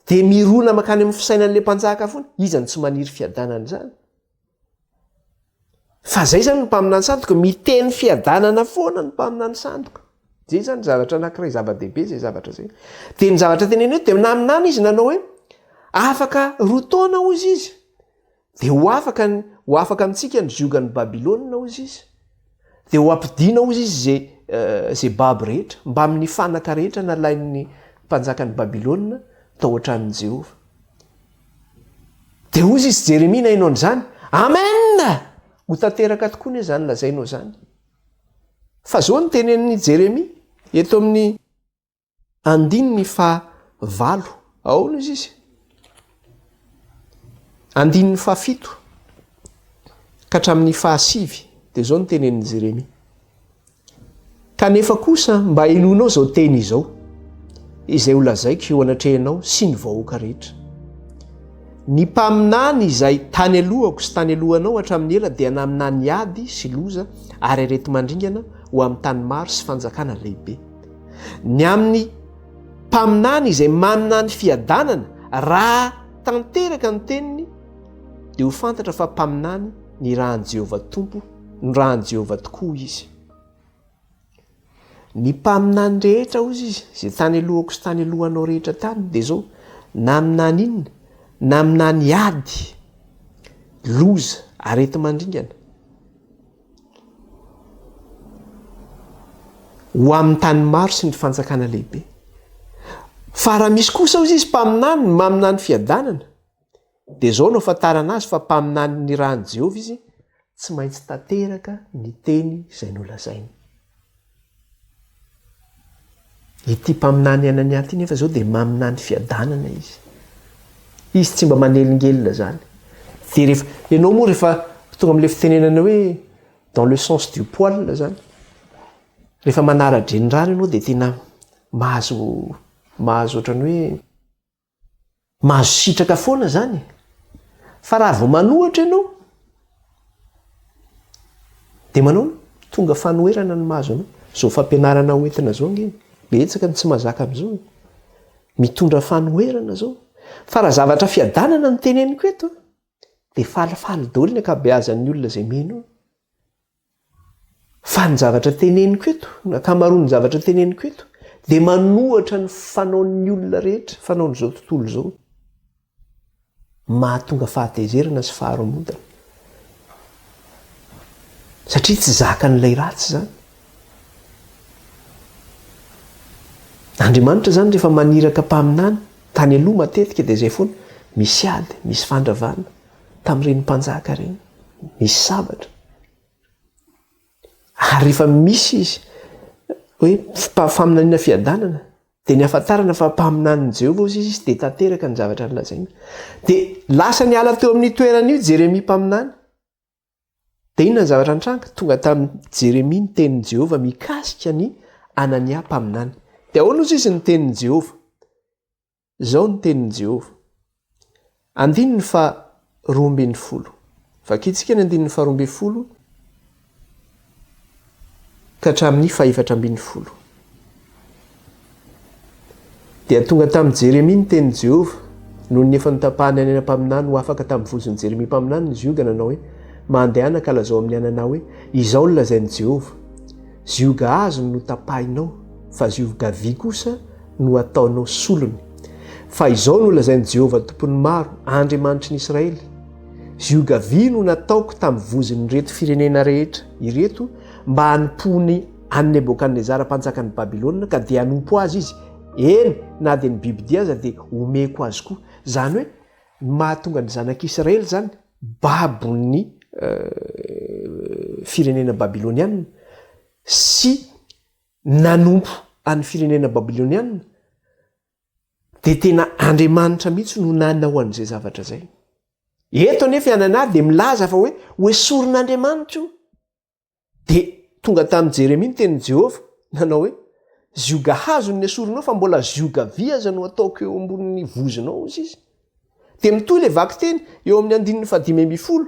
Dia mirona mankany amin'ny fisainan'ilay mpanjaka foana. Iza no tsy maniry fiadanana izany? Fa zay zany ny mpaminany sandoka, miteny fiadanana foana ny mpaminany sandoka. Zay zany zavatra anankiray zava-dehibe zay zavatra zay. Dia ny zavatra teneniny hoe dia naminany izy nanao hoe afaka roa taona hozy izy. Dia ho afaka ny, ho afaka amintsika ny ziogan'i Babylona, hozy izy. Dia ho ampidina, hozy izy, izay, izay babo rehetra, mbamin'ny fanaka rehetra nalain'ny mpanjakan'i Babylona tao an-tranon'i Jehovah. Dia hozy izy, Jeremia naheno an'izany, Amen! Ho tanteraka tokoa anie izany lazainao izany. Fa izao no tenenin'i Jeremia eto amin'ny Andininy faha valo. Ahoana izy izy? Andininy fahafito ka hatramin'ny fahasivy dia izao no tenenin'i Jeremia. Kanefa kosa mba henoinao izao teny izao, izay ho lazaiko eo anatrehanao sy ny vahoaka rehetra. Ny mpaminany izay tany alohako sy tany alohanao hatramin'ny ela dia naminany ady sy loza ary areti-mandringana ho amin'ny tany maro sy fanjakana lehibe. Ny amin'ny mpaminany izay maminany fiadanana, raha tanteraka ny teniny, dia ho fantatra fa mpaminany nirahan'i Jehovah Tompo, nirahan'i Jehovah tokoa izy. Ny mpaminany rehetra, hozy izy, izay tany alohako sy tany alohanao rehetra tany, dia izao, naminany inona? Naminany ady, loza, areti-mandringana. Ho amin'ny tany maro sy ny fanjakana lehibe. Fa raha misy kosa hozy izy mpaminany maminany fiadanana, dia izao no ahafantarana azy fa mpaminany nirahin'i Jehovah izy, tsy maintsy tanteraka ny teny izay nolazainy. Ity mpaminany Anania ity nefa izao dia maminany fiadanana izy. Izy tsy mba manelingelina izany. Dia rehefa, ianao moa rehefa tonga amin'ilay fitenenana hoe dans le sens du poil izany, rehefa manara-drenirano ianao dia tena mahazo, mahazo ohatran'ny hoe Mahazo sitraka foana izany e! Fa raha vao manohatra ianao dia manao tonga fanoherana ny mahazo anao. Izao fampianarana ho entina izao ange, betsaka ny tsy mahazaka amin'izao e. Mitondra fanoherana izao. Fa raha zavatra fiadanana no teneniko eto dia falifaly daholo ny ankabeazan'ny olona izay mino eo. Fa ny zavatra teneniko eto, ny ankamaroan'ny zavatra teneniko eto, dia manohatra ny fanaon'ny olona rehetra, fanaon'izao tontolo izao. Mahatonga fahatezerana sy faharomotana. Satria tsy zakan'ilay ratsy izany. Andriamanitra izany rehefa maniraka mpaminany, tany aloha matetika dia izay foana, misy ady, misy fandravana, tamin'ireny mpanjaka ireny, misy sabatra. Ary rehefa misy izy hoe faminaniana fiadanana, dia ny ahafantarana fa mpaminanin'i Jehovah hozy izy, dia tanteraka ny zavatra nolazainy. Dia lasa niala teo amin'io toerana io Jeremia mpaminany. Dia inona ny zavatra nitranga? Tonga tamin'i Jeremia ny tenin'i Jehovah mikasika ny Anania mpaminany. Dia ahoana hozy izy ny tenin'i Jehovah? Izao ny tenin'i Jehovah. Andininy faha 12. Vakintsika ny andininy faha 12 ka hatramin'ny faha 14. Dia tonga tamin'i Jeremia ny tenin'i Jehovah, nony efa notapahany any mpaminany ho afaka tamin'ny vozon'i Jeremia mpaminany ny zioga nanao hoe, Mandehana ka lazao amin'i Anana hoe, Izao no lazain'i Jehovah, Zioga hazo no notapahinao, fa zioga vy kosa no hataonao solony. Fa izao no lazain'i Jehovah Tompon'ny maro, Andriamanitry ny Israely, Zioga vy no nataoko tamin'ny vozon'ireto firenena rehetra ireto mba hanompoany an'i Nebokadnezara mpanjakan'i Babylona, ka dia hanompo azy izy, eny, na dia ny bibidia aza dia homeko azy koa. Izany hoe, ny mahatonga ny zanak'Israely izany babon'ny firenena babylonianina sy nanompo an'ny firenena babylonianina, dia tena Andriamanitra mihitsy no nanao an'izay zavatra izay. Eto anefa i Anania dia milaza fa hoe hoesorin'Andriamanitra io. Dia tonga tamin'i Jeremia ny tenin'i Jehovah, nanao hoe, Zioga hazo no nesorinao fa mbola zioga vy aza no ataoko eo ambonin'ny vozonao, hoy izy. Dia mitohy ilay vakiteny eo amin'ny andininy faha-15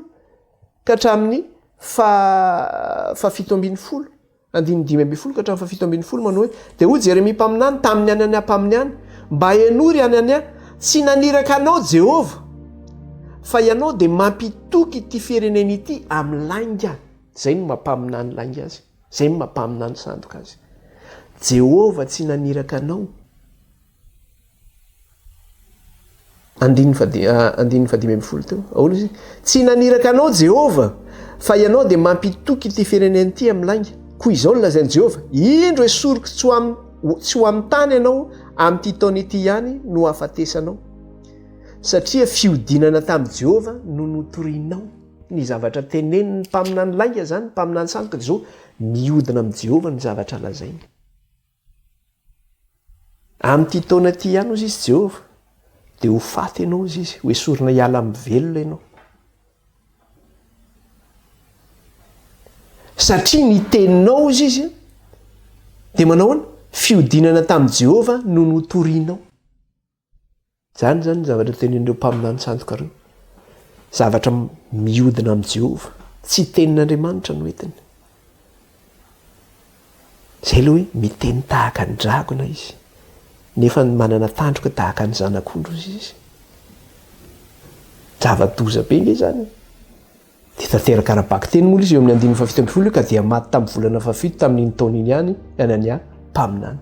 ka hatramin'ny faha-17. Andininy 15 ka hatramin'ny faha-17 manao hoe, Dia hoy Jeremia mpaminany tamin'i Anania mpaminany, Mba henoy, ry Anania, tsy naniraka anao Jehovah, fa ianao dia mampitoky ity firenena ity amin'ny lainga. Izay no mampaminany lainga azy, izay no mampaminany sandoka azy. Jehovah tsy naniraka anao. Andininy fahadi, andininy faha-15 teo. Ahoana izy? Tsy naniraka anao Jehovah, fa ianao dia mampitoky ity firenena ity amin'ny lainga. Koa izao no lazain'i Jehovah, Indro esoriko tsy ho amin'ny, tsy ho amin'ny tany ianao, amin'ity taona ity ihany no hahafatesanao. Satria fihodinana tamin'i Jehovah no notorinao. Ny zavatra tenenin'ny mpaminany lainga izany, mpaminany sandoka, dia izao, mihodina amin'i Jehovah ny zavatra lazainy. Amin'ity taona ity ihany, hozy izy, Jehovah, dia ho faty ianao, hozy izy, ho esorina hiala amin'ny velona ianao. Satria ny teninao, hozy izy, dia manao ahoana? Fihodinana tamin'i Jehovah no notorinao. Izany izany ny zavatra tenenin'ireo mpaminany sandoka ireo. Zavatra mihodina amin'i Jehovah. Tsy tenin'Andriamanitra no entiny. Izay ilay hoe miteny tahaka ny dragona izy. Nefa ny manana tandroka tahaka ny zanak'ondry hozy izy. Zava-doza be nge izany. Dia tanteraka ara-bakiteny moa ilay izy eo amin'ny andininy faha-17 hoe ka dia maty tamin'ny volana fahafito tamin'iny taona iny ihany i Anania mpaminany.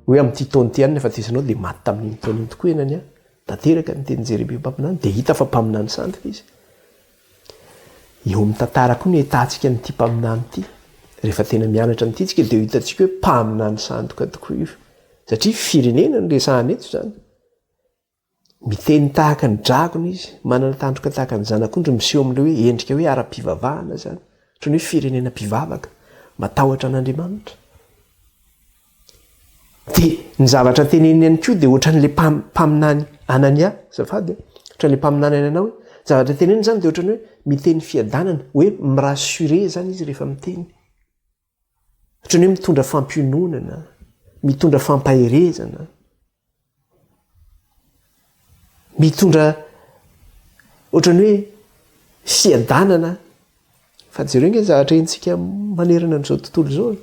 Hoe amin'ity taona ity ihany ny hafatesanao dia maty tamin'iny taona iny tokoa i Anania. Tanteraka ny tenin'i Jeremia mpaminany dia hita fa mpaminany sandoka izy. Eo amin'ny tantara koa ny ahitantsika an'ity mpaminany ity. Rehefa tena mianatra an'ity isika dia ho hitantsika hoe mpaminany sandoka tokoa io. Satria firenena no resahana eto izany. Miteny tahaka ny dragona izy, manana tandroka tahaka ny zanak'ondry, miseho amin'ilay hoe endrika hoe ara-pivavahana izany, ohatran'ny hoe firenena mpivavaka, matahotra an'Andriamanitra. Dia ny zavatra teneniny ihany koa dia ohatran'ilay mpaminany Anania, azafady, ohatran'ilay mpaminany Anania hoe, zavatra teneniny izany dia ohatran'ny hoe miteny fiadanana, hoe mi-rassurer izany izy rehefa miteny. Ohatran'ny hoe mitondra fampiononana, mitondra fampaherezana, mitondra ohatran'ny hoe fiadanana. Fa jereo ange ny zavatra henontsika manerana an'izao tontolo izao e.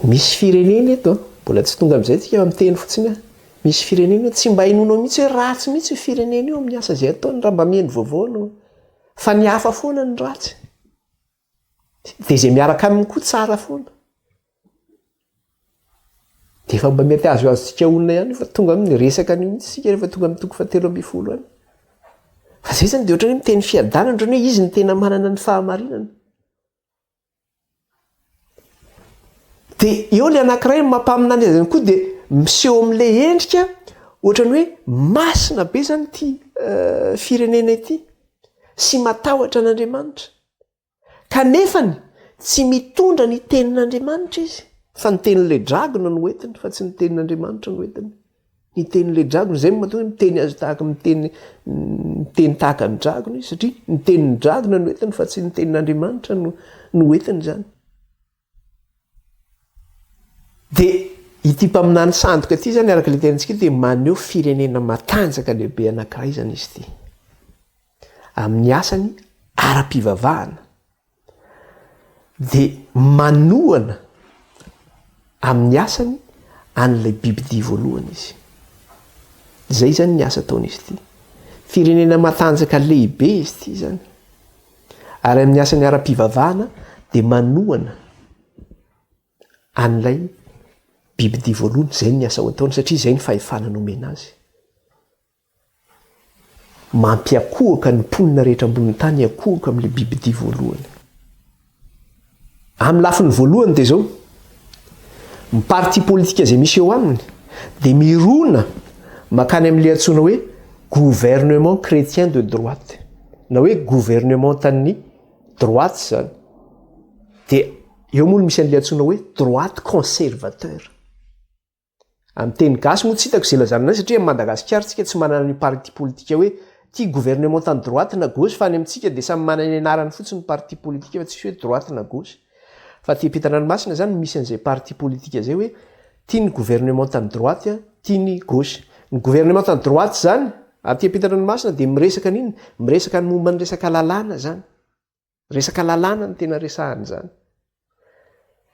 Misy firenena eto, mbola tsy tonga amin'izay tsika fa miteny fotsiny aho. Misy firenena tsy mba henoinao mihitsy hoe ratsy mihitsy io firenena io amin'ny asa izay ataony raha mba mihaino vaovao ianao. Fa ny hafa foana no ratsy. Dia izay miaraka aminy koa tsara foana. Dia efa mba mety azoazontsika olona ihany fa tonga amin'ny resaka an'io mihitsy isika rehefa tonga amin'ny toko fahatelo ambin'ny folo any. Fa izay izany dia ohatran'ny hoe miteny fiadanana, ohatran'ny hoe izy no tena manana ny fahamarinana. Dia eo ilay anankiray mampaminany azy ihany koa dia miseho amin'ilay endrika ohatran'ny hoe masina be izany ity eh, firenena ity sy matahotra an'Andriamanitra. Kanefany tsy mitondra ny tenin'Andriamanitra izy fa ny tenin'ilay dragona no entiny fa tsy ny tenin'Andriamanitra no entiny. Ny tenin'ilay dragona, izay no mahatonga hoe miteny azy tahaka miteny miteny tahaka ny dragona izy satria ny tenin'ny dragona no entiny fa tsy ny tenin'Andriamanitra no no entiny izany. Dia ity mpaminany sandoka ity izany araka ilay tenintsika dia maneho firenena matanjaka lehibe anankiray izany izy ity. Amin'ny asany ara-pivavahana. dia manohana amin'ny asany an'ilay bibidia voalohany izy. Izay izany ny asa ataon'izy ity. Firenena matanjaka lehibe izy ity izany. Ary amin'ny asany ara-pivavahana dia manohana an'ilay bibidia voalohany, izay ny asa ho ataony satria izay ny fahefana nomena azy. Mampiakohoka ny mponina rehetra ambonin'ny tany hiakohoka amin'ilay bibidia voalohany. Amin'ny lafiny voalohany dia izao, ny parti politika izay misy eo aminy dia mirona mankany amin'ilay antsoina hoe gouvernement chrétien de droite na hoe gouvernementan'ny droite izany. Dia eo moa no misy an'ilay antsoina hoe droite conservateur. Amin'ny teny gasy moa tsy hitako izay ilazana an'izay satria amin'i Madagasikara tsika tsy manana an'io parti politika hoe ity gouvernement tany droite na gauche fa any amintsika dia samy manana ny anarany fotsiny ny parti politika fa tsisy hoe droite na gauche. Fa aty ampitan-dranomasina izany misy an'izay parti politika izay hoe ity ny gouvernement tany droite, ity ny gauche. Ny gouvernement tany droite izany aty ampitan-dranomasina dia miresaka an'inona? Miresaka ny momba ny resaka lalàna izany. Resaka lalàna no tena resahana izany.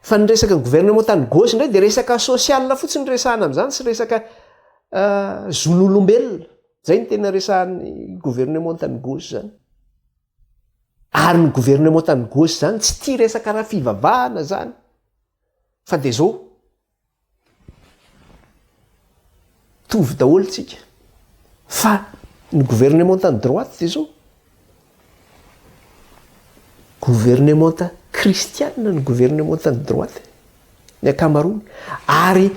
Fa ny resaka gouvernement tany gauche indray dia resaka social fotsiny resahana amin'izany sy resaka euh, zon'olombelona. Zay no tena resahan'ny gouvernement tany gauche zany. Ary ny gouvernement tany gauche zany tsy tia resaka raha fivavahana zany. Fa dia zao. Mitovy daholo tsika. Fa ny gouvernementan'ny droite dia zao. Gouvernementa kristianina ny gouvernementan'ny droite, ny ankamaroany. Ary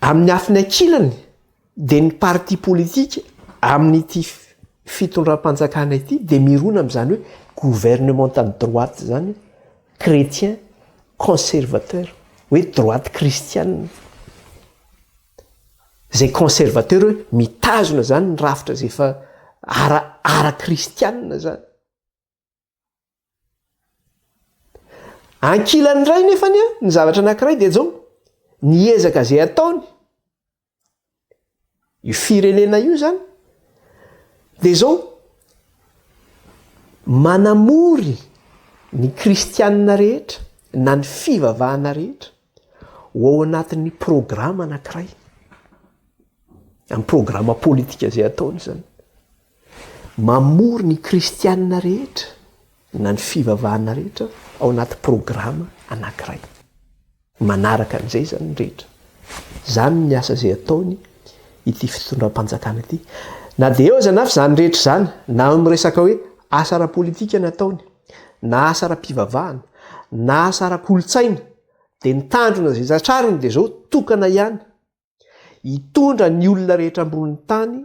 amin'ny afiny ankilany dia ny parti politique amin'ity fitondram-panjakana ity dia mirona amin'izany hoe gouvernementan'ny droite izany, chrétien conservateur, hoe droite kristianina. Izay conservateur hoe mitazona izany ny rafitra izay efa ara ara-kristianina izany. Ankilany indray nefany an, ny zavatra anankiray dia izao, ny ezaka izay ataony, io firenena io izany, dia izao, manamory ny kristianina rehetra na ny fivavahana rehetra ho ao anatin'ny programa anankiray, amin'ny programa politika izay ataony izany. Mamory ny kristianina rehetra na ny fivavahana rehetra ao anaty programa anankiray. Manaraka an'izay izany ny rehetra. Izany ny asa izay ataony ity fitondram-panjakana ity. Na dia eo aza anefa izany rehetra izany, na amin'ny resaka hoe asa ara-politika ny ataony, na asa ara-pivavahana, na asa ara-kolontsaina, dia ny tanjona izay tratrariny dia izao, tokana ihany, hitondra ny olona rehetra ambonin'ny tany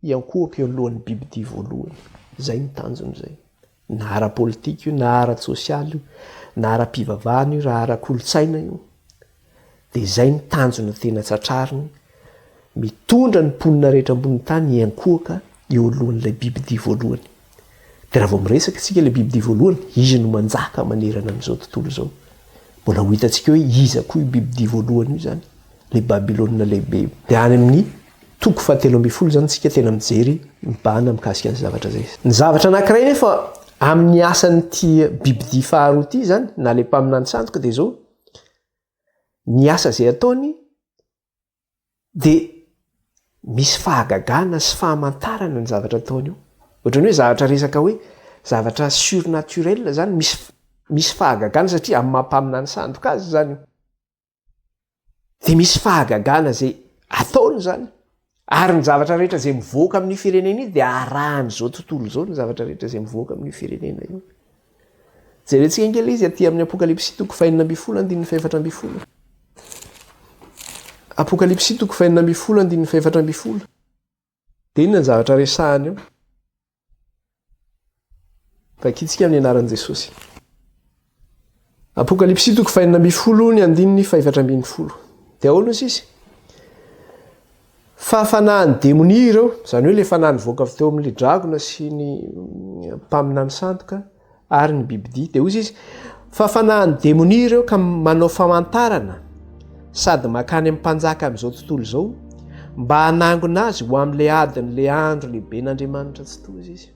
hiankohoka eo anoloan'ny bibidia voalohany. Izay ny tanjona izay. Na ara-politika io, na ara-tsosialy io, na ara-pivavahana io, raha ara-kolontsaina io. Dia izay ny tanjona tena tratrariny, mitondra ny mponina rehetra ambonin'ny tany hiankohoka eo alohan'ilay bibidia voalohany. Dia raha vao miresaka isika ilay bibidia voalohany, izy no manjaka manerana an'izao tontolo izao. Mbola ho hitantsika hoe iza koa io bibidia voalohany io izany, ilay Babylona lehibe io. Dia any amin'ny toko fahatelo ambin'ny folo izany isika tena mijery mibahana mikasika an'izay zavatra izay. Ny zavatra anankiray nefa amin'ny asan'ity bibidia faharoa ity izany, na ilay mpaminany sandoka dia izao, ny asa izay ataony dia misy fahagagana sy fahamantarana ny zavatra ataony io. Ohatran'ny hoe zavatra resaka hoe zavatra surnaturel zany, misy misy fahagagana satria amin'ny maha mpaminany sandoka azy zany io. Dia misy fahagagana izay ataony zany. Ary ny zavatra rehetra izay mivoaka amin'io firenena io dia arahan'izao tontolo izao ny zavatra rehetra izay mivoaka amin'io firenena io. Jerentsika ange ilay izy aty amin'ny Apokalypsy toko fahenina ambin'ny folo andininy fahefatra ambin'ny folo. Apokalypsy toko fahenina ambin'ny folo andininy fahefatra ambin'ny folo. Dia inona ny zavatra resahany eo? Vakintsika amin'ny anaran'i Jesosy. Apokalypsy toko fahenina ambin'ny folo ny andininy fahefatra ambin'ny folo. Dia ahoana hoy izy? Fa fanahin'ny demonia ireo, izany hoe ilay fanahy nivoaka avy teo amin'ilay dragona sy ny mpaminany sandoka ary ny bibidia. Dia hoy izy, fa fanahin'ny demonia ireo ka manao famantarana sady mankany amin'ny mpanjaka amin'izao tontolo izao mba hanangona azy ho amin'ilay adin'ilay andro lehiben'Andriamanitra Tsitoha izy.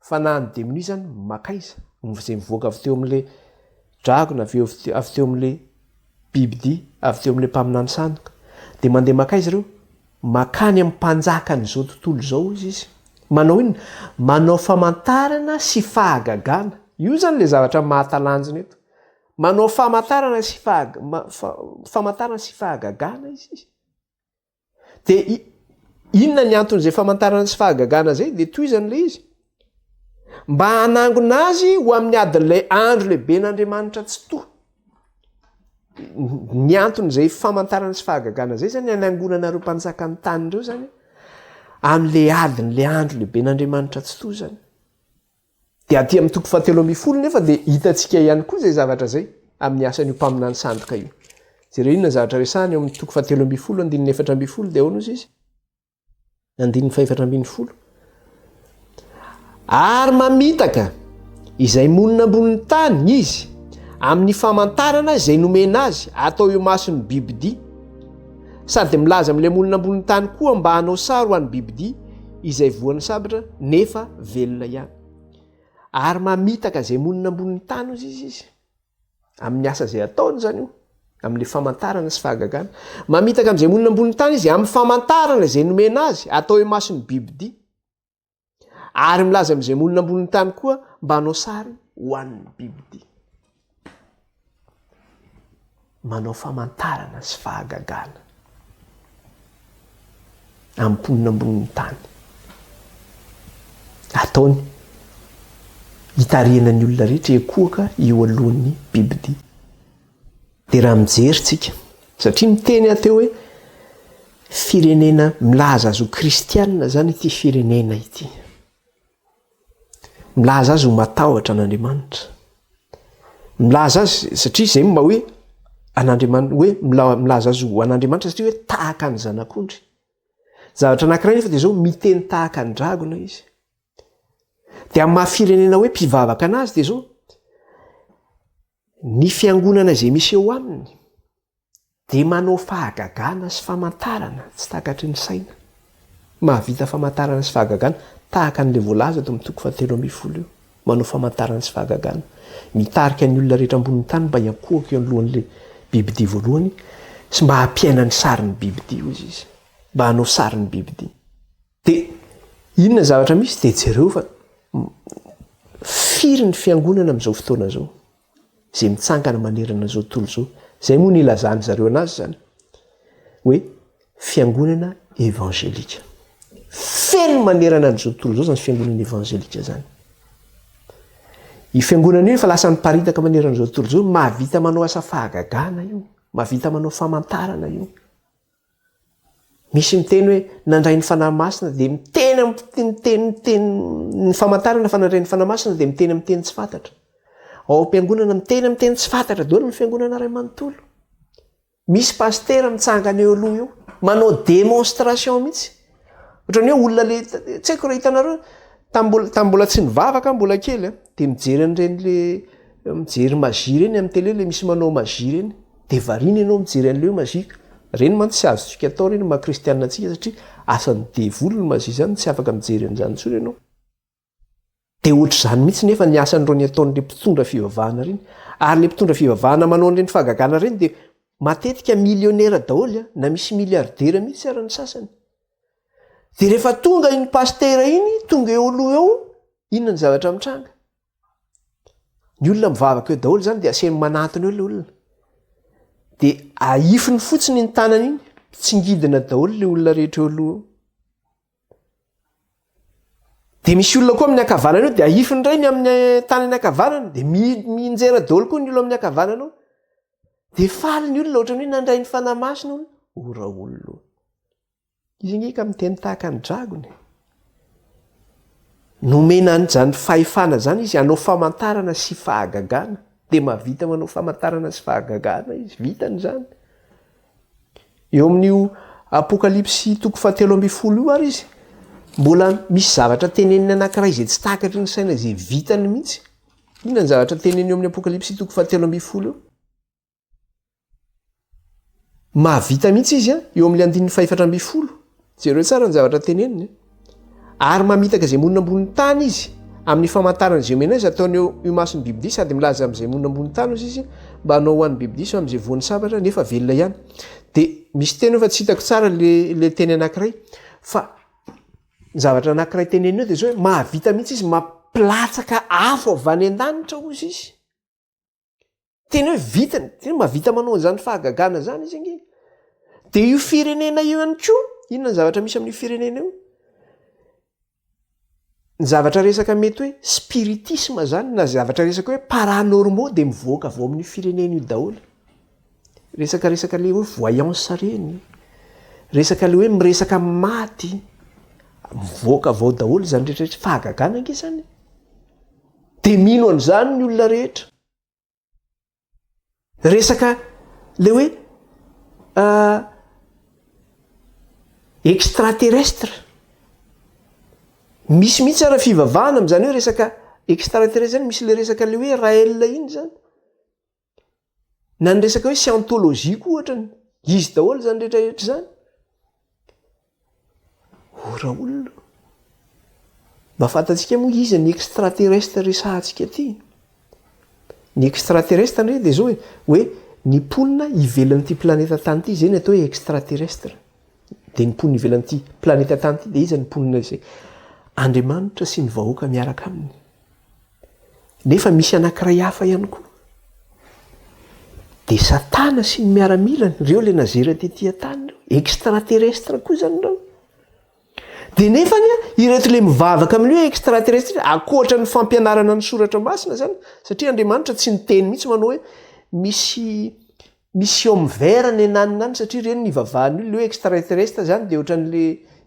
Fanahin'ny demonia izany makaiza? Izay mivoaka avy teo amin'ilay dragona, avy eo avy teo amin'ilay bibidia, avy teo amin'ilay mpaminany sandoka. Dia mandeha makaiza ireo? Makany amin'ny mpanjakan'izao tontolo izao hozy izy. Manao inona? Manao famantarana sy fahagagana. Io izany ilay zavatra mahatalanjona eto. Manao famantarana sy famantarana sy fahagagana izy. Dia inona ny anton'izay famantarana sy fahagagana izay? Dia tohizany ilay izy. Mba hanangona azy ho amin'ny adin'ilay andro lehiben'Andriamanitra Tsitoha. Ny anton'izay famantarana sy fahagagana izay zany hanangonana ireo mpanjakan'ny tany ireo zany amin'ilay adin'ilay andro lehiben'Andriamanitra Tsitoha zany. Dia aty amin'ny toko fahatelo ambin'ny folo nefa dia hitantsika ihany koa izay zavatra izay amin'ny asan'io mpaminany sandoka io. Jereo inona ny zavatra resahany eo amin'ny toko fahatelo ambin'ny folo andininy 14 dia ahoana ozy izy? Andininy fahefatra ambin'ny folo. Ary mamitaka izay monina ambonin'ny tany izy amin'ny famantarana izay nomena azy atao eo mason'ny bibidia. Sady milaza amin'ilay monina ambonin'ny tany koa mba hanao sary ho an'ny bibidia izay voan'ny sabatra nefa velona ihany. Ary mamitaka izay monina ambonin'ny tany hozy izy izy. Amin'ny asa izay ataony izany io, amin'ilay famantarana sy fahagagana. Mamitaka amin'izay monina ambonin'ny tany izy amin'ny famantarana izay nomena azy atao eo imason'ny bibidia. Ary milaza amin'izay monina ambonin'ny tany koa mba hanao sary ho an'ny bibidia. Manao famantarana sy fahagagana. Amin'ny mponina ambonin'ny tany. Ataony hitarihana ny olona rehetra hikohaka eo alohan'ny bibidia. Dia raha mijery tsika, satria miteny aho teo hoe firenena milaza azy ho kristianina izany ity firenena ity. Milaza azy ho matahotra an'Andriamanitra. Milaza azy satria izay mba hoe an'Andriamanitra hoe milaza azy ho an'Andriamanitra satria hoe tahaka ny zanak'ondry. Zavatra anankiray nefa dia izao miteny tahaka ny dragona izy. Dia amin'ny maha firenena hoe mpivavaka anazy dia izao ny fiangonana izay misy eo aminy Dia manao fahagagana sy famantarana tsy takatry ny saina. Mahavita famantarana sy fahagagana tahaka an'ilay voalaza ato amin'ny toko fahatelo 12 io. Manao famantarana sy fahagagana. Mitarika ny olona rehetra ambonin'ny tany mba hiankohoka eo anoloan'ilay bibidia voalohany sy mba hampiaina ny sarin'ny bibidia, hoy izy. Mba hanao sarin'ny bibidia. Dia inona ny zavatra misy? Dia jereo fa firy ny fiangonana amin'izao fotoana izao. izay mitsangana manerana an'izao tontolo izao. Izay moa no ilazan'ny zareo anazy izany hoe fiangonana evangelika. Feno manerana an'izao tontolo izao izany fiangonana evangelika izany. Io fiangonana io efa lasa miparitaka manerana an'izao tontolo izao, mahavita manao asa fahagagana io, mahavita manao famantarana io. Misy miteny hoe nandray ny Fanahy Masina dia miteny amin'ny teny teny ny famantarana fa nandray ny Fanahy Masina dia miteny amin'ny teny tsy fantatra. Ao am-piangonana miteny amin'ny teny tsy fantatra daholo ny fiangonana iray manontolo. Misy pasitera mitsangana eo aloha eo, manao démonstration mihitsy. Ohatran'ny hoe olona le tsy haiko raha hitanareo tamin'ny mbola tamin'ny mbola tsy nivavaka aho mbola kely a, dia mijery an'ireny le mijery magie ireny amin'ny télé le misy manao magie ireny. Dia variana ianao mijery an'ilay hoe magie. Ireny mantsy tsy azontsika atao ireny maha kristianina antsika satria asan'ny devoly ny magie izany, tsy afaka mijery an'izany intsony ianao. Dia ohatr'izany mihitsy nefa ny asan'ireo ataon'ireo mpitondra fivavahana ireny. Ary ilay mpitondra fivavahana manao an'ireny fahagagana ireny dia matetika millionnaire daholo na misy milliardaire mihitsy ara ny sasany. Dia rehefa tonga iny pasitera iny, tonga eo aloha eo, inona ny zavatra mitranga? Ny olona mivavaka eo daholo izany dia asainy manantona eo ilay olona. Dia ahifiny fotsiny iny tanany iny, tsingidina daholo ilay olona rehetra eo aloha eo. Dia misy olona koa amin'ny ankavanana eo dia ahifiny indray ny amin'ny tanany ankavanana, dia mihinjera daholo koa ny olona amin'ny ankavanana eo. Dia faly ny olona ohatran'ny hoe nandray ny Fanahy Masina hono. O raolona o. Izy ange ka miteny tahaka ny dragona e. Nomena an'izany fahefana izany izy hanao famantarana sy fahagagana. Dia mahavita manao famantarana sy fahagagana izy. Vitany izany. Eo amin'io Apokalypsy toko fahatelo 13 io ary izy, mbola misy zavatra teneniny anankiray izay tsy takatry ny saina izay vitany mihitsy. Inona ny zavatra teneniny eo amin'ny Apokalypsy toko fahatelo 13 eo? Mahavita mihitsy izy an, eo amin'ilay andininy fahefatra 14. Jereo tsara ny zavatra teneniny. Ary mamitaka izay monina ambonin'ny tany izy amin'ny famantarana izay omena azy ataony eo imason'ny bibidia sady milaza amin'izay monina ambonin'ny tany ozy izy mba hanao ho an'ny bibidia sy amin'izay voan'ny sabatra nefa velona ihany. Dia misy teny eo fa tsy hitako tsara le le teny anankiray fa ny zavatra anankiray teneniny eo dia izao hoe mahavita mihitsy izy mampilatsaka afo avy any an-danitra ozy izy. Tena hoe vitany, tena hoe mahavita manao an'izany fahagagana izany izy ange. Dia io firenena io ihany koa, inona ny zavatra misy amin'io firenena io? Ny zavatra resaka mety hoe spiritisme izany na zavatra resaka hoe paranormaux dia mivoaka avy ao amin'io firenena io daholo. Resaka resaka le hoe voyance ireny, resaka le hoe miresaka amin'ny maty, mivoaka avy ao daholo izany rehetra rehetra, fahagagana ange izany e. Dia mino an'izany ny olona rehetra. Resaka le hoe extraterrestre. Misy mihitsy ara fivavahana amin'izany hoe resaka extraterrestre zany, misy le resaka le hoe Rael iny zany. Na ny resaka hoe scientologie koa ohatrany, izy daholo zany rehetra rehetra zany. O raolona o! Mba fantatsika moa iza ny extraterrestre resahantsika aty? Ny extraterrestre ndray dia zao e, hoe ny mponina ivelan'ity planeta tany ity zay ny atao hoe extraterrestre. Dia ny mponina ivelan'ity planeta tany ity dia iza ny mponina izay? Andriamanitra sy ny vahoaka miaraka aminy. Nefa misy anankiray hafa ihany koa. Dia Satana sy ny miaramilany, ireo ilay nazera tety an-tany ireo. Extraterrestre koa izany ireo. Dia nefany a, ireto le mivavaka amin'io hoe extraterrestre, ankoatra ny fampianarana ny soratra masina zany, satria Andriamanitra tsy niteny mihitsy manao hoe misy misy homme vert ny ananona any satria ireny ny ivavahan'ny olona, le hoe extraterrestre zany dia ohatran'le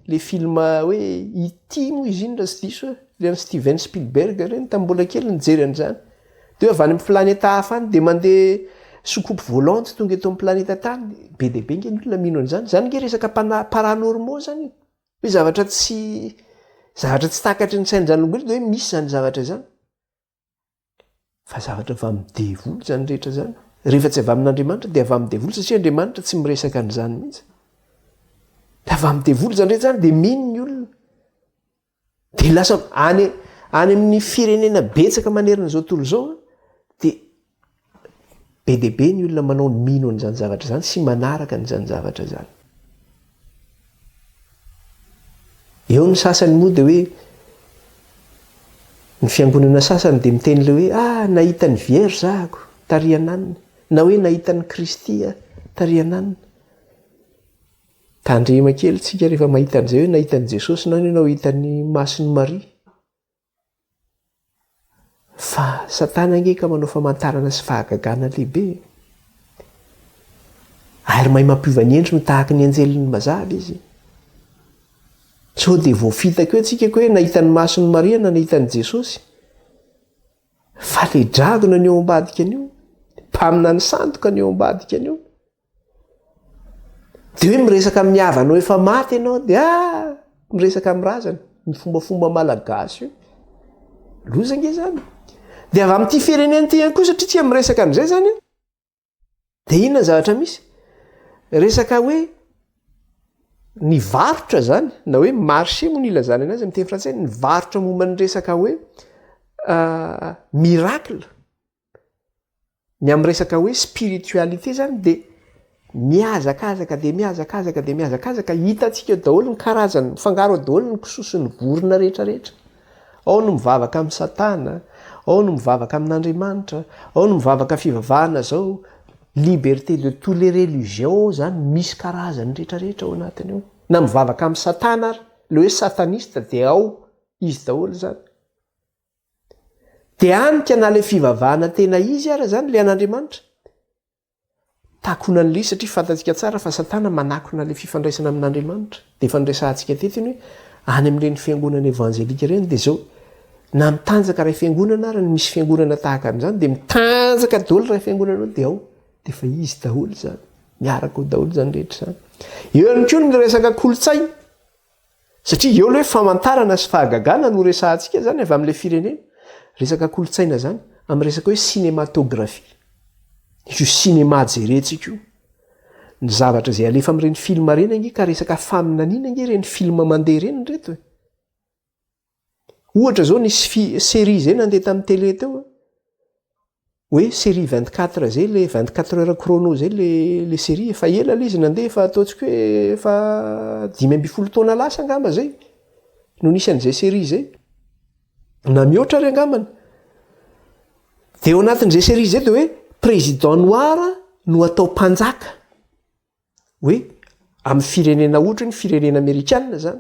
le film hoe ET moa izy iny raha tsy diso aho, le an'i Steven Spielberg ireny, tamin'ny mbola kely nijery an'izany. Dia hoe avy any amin'ny planeta hafa any dia mandeha soucoupe volante tonga eto amin'ny planeta tany. Be dia be nge ny olona mino an'izany. Izany nge resaka paranormaux izany e. Hoe zavatra tsy zavatra tsy takatry ny sain'izany olombelona dia hoe misy izany zavatra izany. Fa zavatra avy amin'ny devoly izany rehetra izany. Rehefa tsy avy amin'Andriamanitra dia avy amin'ny devoly satria Andriamanitra tsy miresaka an'izany mihitsy. Dia avy amin'ny devoly izany rehetra izany dia mino ny olona. Dia lasa any any amin'ny firenena betsaka manerana izao tontolo izao dia be dia be ny olona manao ny mino an'izany zavatra izany sy manaraka an'izany zavatra izany. Eo ny sasany moa dia hoe ny fiangonana sasany dia miteny ilay hoe ah nahita ny vierge ahako tary ananona na hoe nahita an'i Kristy aho tary ananona. Tandrema kely tsika rehefa mahita an'izay hoe nahita an'i Jesosy na ianao hita ny masin'i Maria. Fa Satana ange ka manao famantarana sy fahagagana lehibe e. Ary mahay mampiova ny endriny ho tahaka ny anjelin'ny mazava izy. Sao dia voafitaka eo tsika ko hoe nahita ny mason'i Maria na nahita an'i Jesosy. Fa le dragona ny eo ambadika an'io, mpaminany sandoka ny eo ambadika an'io. Dia hoe miresaka amin'ny havanao efa maty ianao dia ah! miresaka amin'ny razana. Ny fombafomba malagasy io. Loza ange izany. Dia avy amin'ity firenena ity ihany koa satria tsika miresaka an'izay izany an. Dia inona ny zavatra misy? Resaka hoe ny varotra izany na hoe marché moa ny ilazana anazy amin'ny teny frantsay, ny varotra momba ny resaka hoe miracle. Ny amin'ny resaka hoe spiritualité zany dia mihazakazaka dia mihazakazaka dia mihazakazaka, hitantsika eo daholo ny karazany, mifangaro eo daholo ny kisoa sy ny vorona rehetra rehetra. Ao ny mivavaka amin'i satana, ao ny mivavaka amin'Andriamanitra, ao ny mivavaka fivavahana zao, liberté de tous les religions zany misy karazany rehetra rehetra ao anatiny ao. Na mivavaka amin'i satana ary, le hoe sataniste dia ao izy daholo zany. Dia any ka na ilay fivavahana tena izy ara izany ilay an'Andriamanitra, takonan'ilay izy satria fantatsika tsara fa Satana manakona ilay fifandraisana amin'Andriamanitra. Dia efa noresahantsika teto iny hoe any amin'ireny fiangonana evanjelika ireny dia izao, na mitanjaka iray fiangonana ara ny misy fiangonana tahaka an'izany dia mitanjaka daholo iray fiangonana ao dia ao dia efa izy daholo izany, miaraka ao daholo izany rehetra izany. Eo ihany koa ny resaka kolontsaina. Satria eo ilay hoe famantarana sy fahagagana no resahantsika zany avy amin'ilay firenena. Resaka kolontsaina zany, amin'ny resaka hoe cinématographie. Io cinéma jerentsika io. Ny zavatra izay alefa amin'ireny film ireny ange ka resaka faminaniana ange ireny film mandeha ireny ry reto e. Ohatra zao nisy fi- série zay nandeha tamin'ny télé teo a. Hoe série 24 zay le 24 heures chrono zay le le série efa ela le izy nandeha efa ataontsika hoe efa 15 taona lasa angamba zay no nisy an'izay série zay na mihoatra ary angambany. De ao anatin'izay série zay de hoe président noir no atao mpanjaka. Hoe amin'ny firenena ohatra hoe ny firenena amerikana zany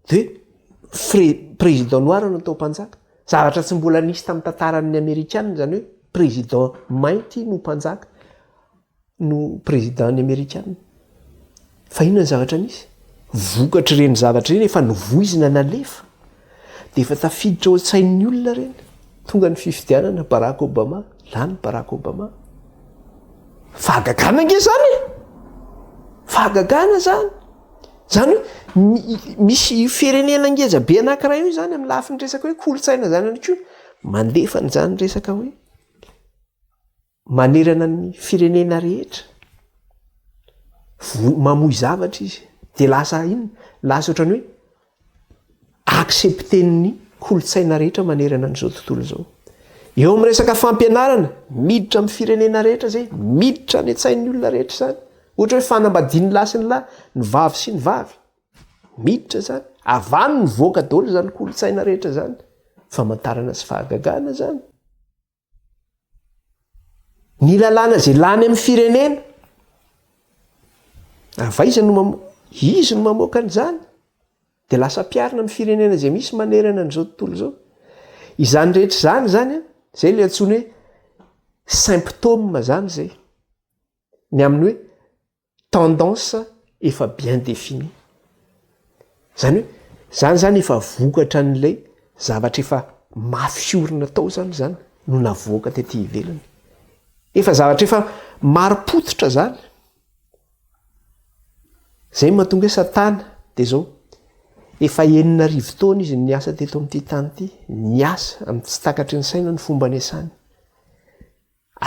de hoe président noir no atao mpanjaka. Zavatra tsy mbola nisy tamin'ny tantaran'ny amerikana zany hoe président mainty no mpanjaka, no président ny amerikana. Fa inona ny zavatra nisy? Vokatr'ireny zavatra ireny efa novoizina nalefa de efa tafiditra ao an-tsain'ny olona ireny. Tonga ny fifidianana Barack Obama, lany Barack Obama. Fahagagana ange zany e! Fahagagana zany. Zany hoe misy firenena ngeza be anankiray io zany amin'ny lafiny resaka hoe kolontsaina zany ihany koa mandefa an'izany resaka hoe manerana ny firenena rehetra. Vo- mamoy zavatra izy de lasa inona? Lasa ohatran'ny hoe accepter-n'ny kolontsaina rehetra manerana an'izao tontolo izao. Eo amin'ny resaka fampianarana, miditra amin'ny firenena rehetra izay, miditra any an-tsain'ny olona rehetra izany. Ohatra hoe fanambadian'ny lahy sy ny lahy, ny vavy sy ny vavy. Miditra izany. Avy any mivoaka daholo izany kolontsaina rehetra izany. Famantarana sy fahagagana izany. Ny lalàna izay lany amin'ny firenena, avy aiza no mamoaka? Izy no mamoaka an'izany. Dia lasa ampiharina amin'ny firenena izay misy manerana an'izao tontolo izao. Izany rehetra izany izany an, izay ilay antsoina hoe symptôme izany izay. Ny amin'ny hoe tendance efa bien définie. Izany hoe, izany izany efa vokatra an'ilay zavatra efa mafy orina tao izany izany no navoaka tety ivelany. Efa zavatra efa marim-pototra izany. Izay no mahatonga hoe Satana dia izao, efa 6000 taona izy niasa teto amin'ity tany ity, niasa amin'ny tsy takatry ny saina ny fomba niasany.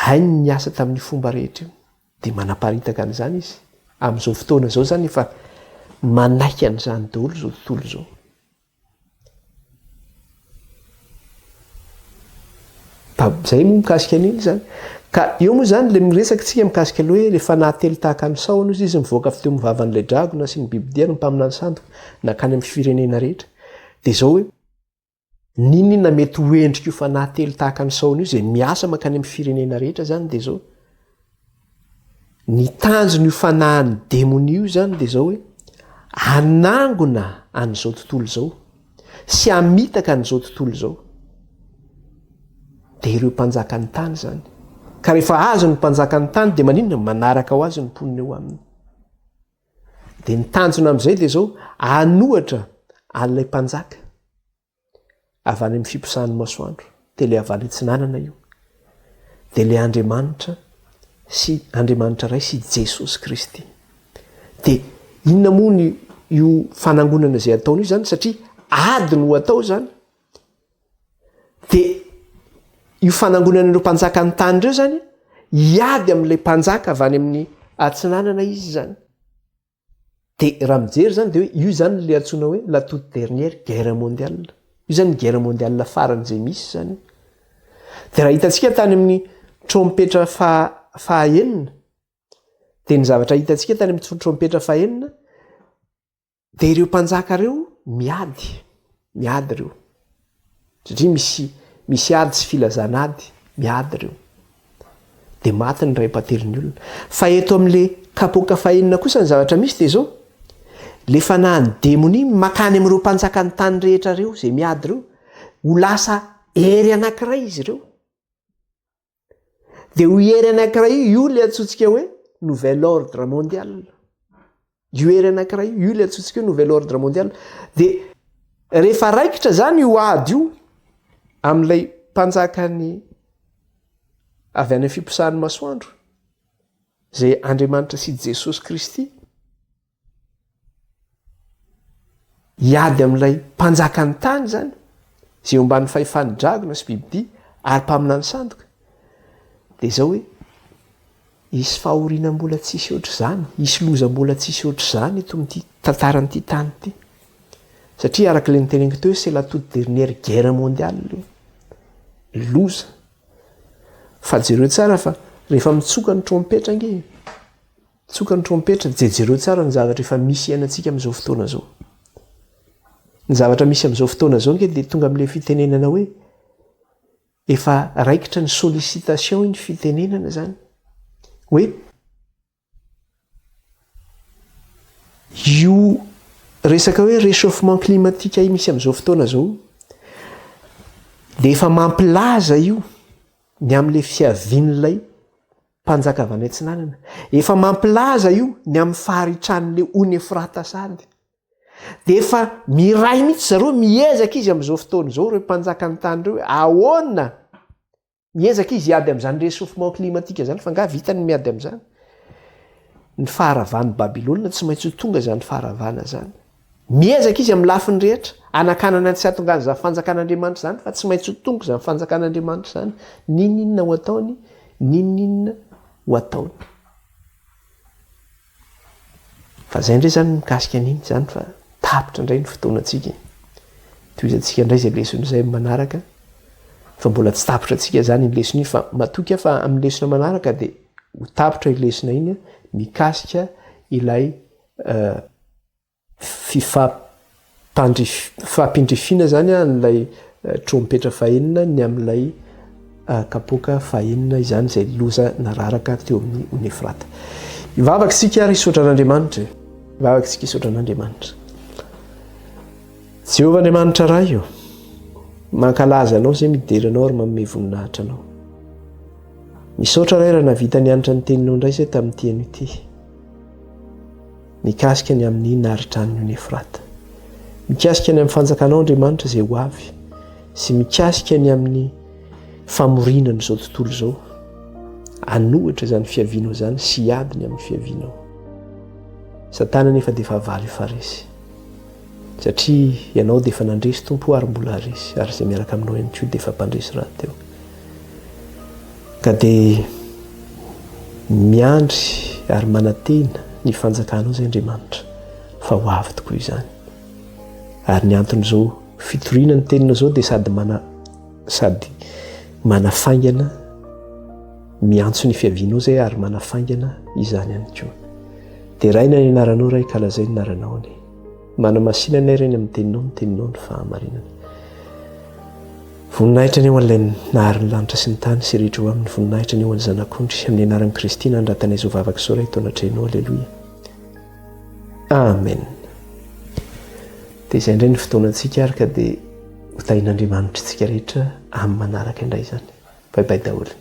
Hainy ny niasa tamin'io fomba rehetra io. Dia manaparitaka an'izany izy. Amin'izao fotoana izao izany efa manaiky an'izany daholo izao tontolo izao. Izay moa mikasika an'iny izany. Ka eo moa izany ilay miresaka isika mikasika ilay hoe ilay fanahy telo tahaka ny sahona ozy izy mivoaka avy teo amin'ny vavan'ilay dragona sy ny bibidia ary ny mpaminany sandoka nankany amin'ny firenena rehetra. Dia izao hoe N'inon'inona mety ho endrik'io fanahy telo tahaka ny sahona io izay miasa mankany amin'ny firenena rehetra izany dia izao, ny tanjon'io fanahin'ny demonia io izany dia izao hoe hanangona an'izao tontolo izao sy hamitaka an'izao tontolo izao. Dia ireo mpanjakan'ny tany izany. Ka rehefa azo ny mpanjakan'ny tany dia maninona? Manaraka ho azy ny mponina eo aminy. Dia ny tanjona amin'izay dia izao, hanohatra an'ilay mpanjaka avy any amin'ny fiposahan'ny masoandro, dia ilay avy any atsinanana io, dia ilay Andriamanitra sy Andriamanitra Ray sy Jesosy Kristy. Dia inona moa ny io fanangonana izay ataony io izany satria ady no atao izany. Dia io fanangonana ireo mpanjakan'ny tany ireo izany, hiady amin'ilay mpanjaka avy any amin'ny atsinanana izy izany. Dia raha mijery izany dia hoe io izany ilay antsoina hoe la toute dernière guerre mondiale. Io izany ny guerre mondiale farany izay misy izany. Dia raha hitantsika tany amin'ny trompetra faha-enina, dia ny zavatra hitantsika tany amin'ny trompetra fahenina, Dia ireo mpanjaka ireo miady, miady ireo. Satria misy, misy ady sy filazana ady, miady ireo. Dia maty ny ray ampatelon'ny olona. Fa eto amin'le kapoaka fahenina kosa ny zavatra misy dia izao, le fanahin'ny demonia makany amin'ireo mpanjakan'ny tany rehetra ireo izay miady ireo, ho lasa hery anankiray izy ireo. Dia io hery anankiray io, io ilay antsointsika hoe nouvel ordre mondial. Io hery anankiray io, io ilay antsointsika hoe nouvel ordre mondial. Dia rehefa raikitra izany io ady io amin'ilay mpanjakan'ny avy any amin'ny fiposahan'ny masoandro, izay Andriamanitra sy Jesosy Kristy, Hiady amin'ilay mpanjakan'ny tany izany, izay eo ambanin'ny fahefan'ny dragona sy bibidia ary mpaminany sandoka. Dia izao hoe, hisy fahoriana mbola tsisy ohatr'izany, hisy loza mbola tsisy ohatr'izany eto amin'ity tantaran'ity tany ity. Satria araka ilay noteneniko teo hoe c'est la toute dernière guerre mondiale io. Loza. Fa jereo tsara fa rehefa mitsoka ny trompetra ange, Tsoka ny trompetra, dia jereo tsara ny zavatra efa misy iainantsika amin'izao fotoana izao. Ny zavatra misy amin'izao fotoana izao ange dia tonga amin'ilay fitenenana hoe efa raikitra ny sollicitation iny fitenenana izany. Hoe io resaka hoe réchauffement climatique misy amin'izao fotoana izao dia efa mampilaza io ny amin'ilay fiavian'ilay Mpanjaka avy any atsinanana. Efa mampilaza io ny amin'ny faharitran'ilay ony Efrata sady. Dia efa miray mihitsy zareo, miezaka izy amin'izao fotoana izao, ireo mpanjakan'ny tany ireo hoe ahoana? Miezaka izy hiady amin'izany réchauffement climatique izany, fa angaha vitany ny miady amin'izany? Ny faharavan'i Babylona tsy maintsy ho tonga izany faharavana izany. Miezaka izy amin'ny lafiny rehetra hanakanana ny tsy hahatongan'izany fanjakan'Andriamanitra izany fa tsy maintsy ho tonga izany fanjakan'Andriamanitra izany, n'inon'inona ho ataony, n'inon'inona ho ataony. Fa izay indray izany mikasika an'iny izany fa tapitra indray ny fotoanantsika. Tohizantsika indray izay lesona izay amin'ny manaraka fa mbola tsy tapitra antsika izany iny lesona iny fa matoky aho fa amin'ny lesona manaraka dia ho tapitra io lesona iny mikasika ilay uh, Fifampindrifiana izany an'ilay trompetra fahenina ny amin'ilay kapoaka fahenina izany izay loza nararaka teo amin'ny ony Efrata. Hivavaka isika ary hisaotra an'Andriamanitra e. Hivavaka isika hisaotra an'Andriamanitra. Jehovah Andriamanitra Ray ô, mankalaza Anao izay midera Anao ary manome voninahitra Anao. Misaotra Ray raha nahavita nianatra ny Teninao indray izay tamin'ity anio ity. Mikasika ny amin'ny naritran'ny ony Efrata. Mikasika ny amin'ny fanjakanao Andriamanitra izay ho avy sy mikasika ny amin'ny famoriana an'izao tontolo izao. Anohitra izany fiavianao izany sy hiady ny amin'ny fiavianao. Satana nefa dia fahavalo efa resy. Satria ianao dia efa nandresy Tompo ary mbola haresy ary izay miaraka aminao ihany koa dia efa mpandresy rahateo. Ka dia miandry ary manantena ny fanjakanao izay Andriamanitra fa ho avy tokoa izany. Ary ny anton'izao fitoriana ny teninao izao dia sady mana sady manafaingana miantso ny fiavianao izay ary manafaingana izany ihany koa. Deraina ny anaranao Ray ka lazaina ny anaranao anie. Manamasina anay Reny amin'ny teninao, ny teninao ny fahamarinana. Voninahitra anie ho an'ilay nahary ny lanitra sy ny tany sy rehetra eo aminy, voninahitra anie ho an'ny Zanak'ondry, amin'ny anaran'i Kristy nandratanay izao vavaka izao Ray eto anatrehanao, Aleloia. Amen. Dia izay indray ny fotoanantsika ary ka dia ho tahin'Andriamanitra isika rehetra amin'ny manaraka indray izany. Bye bye daholo.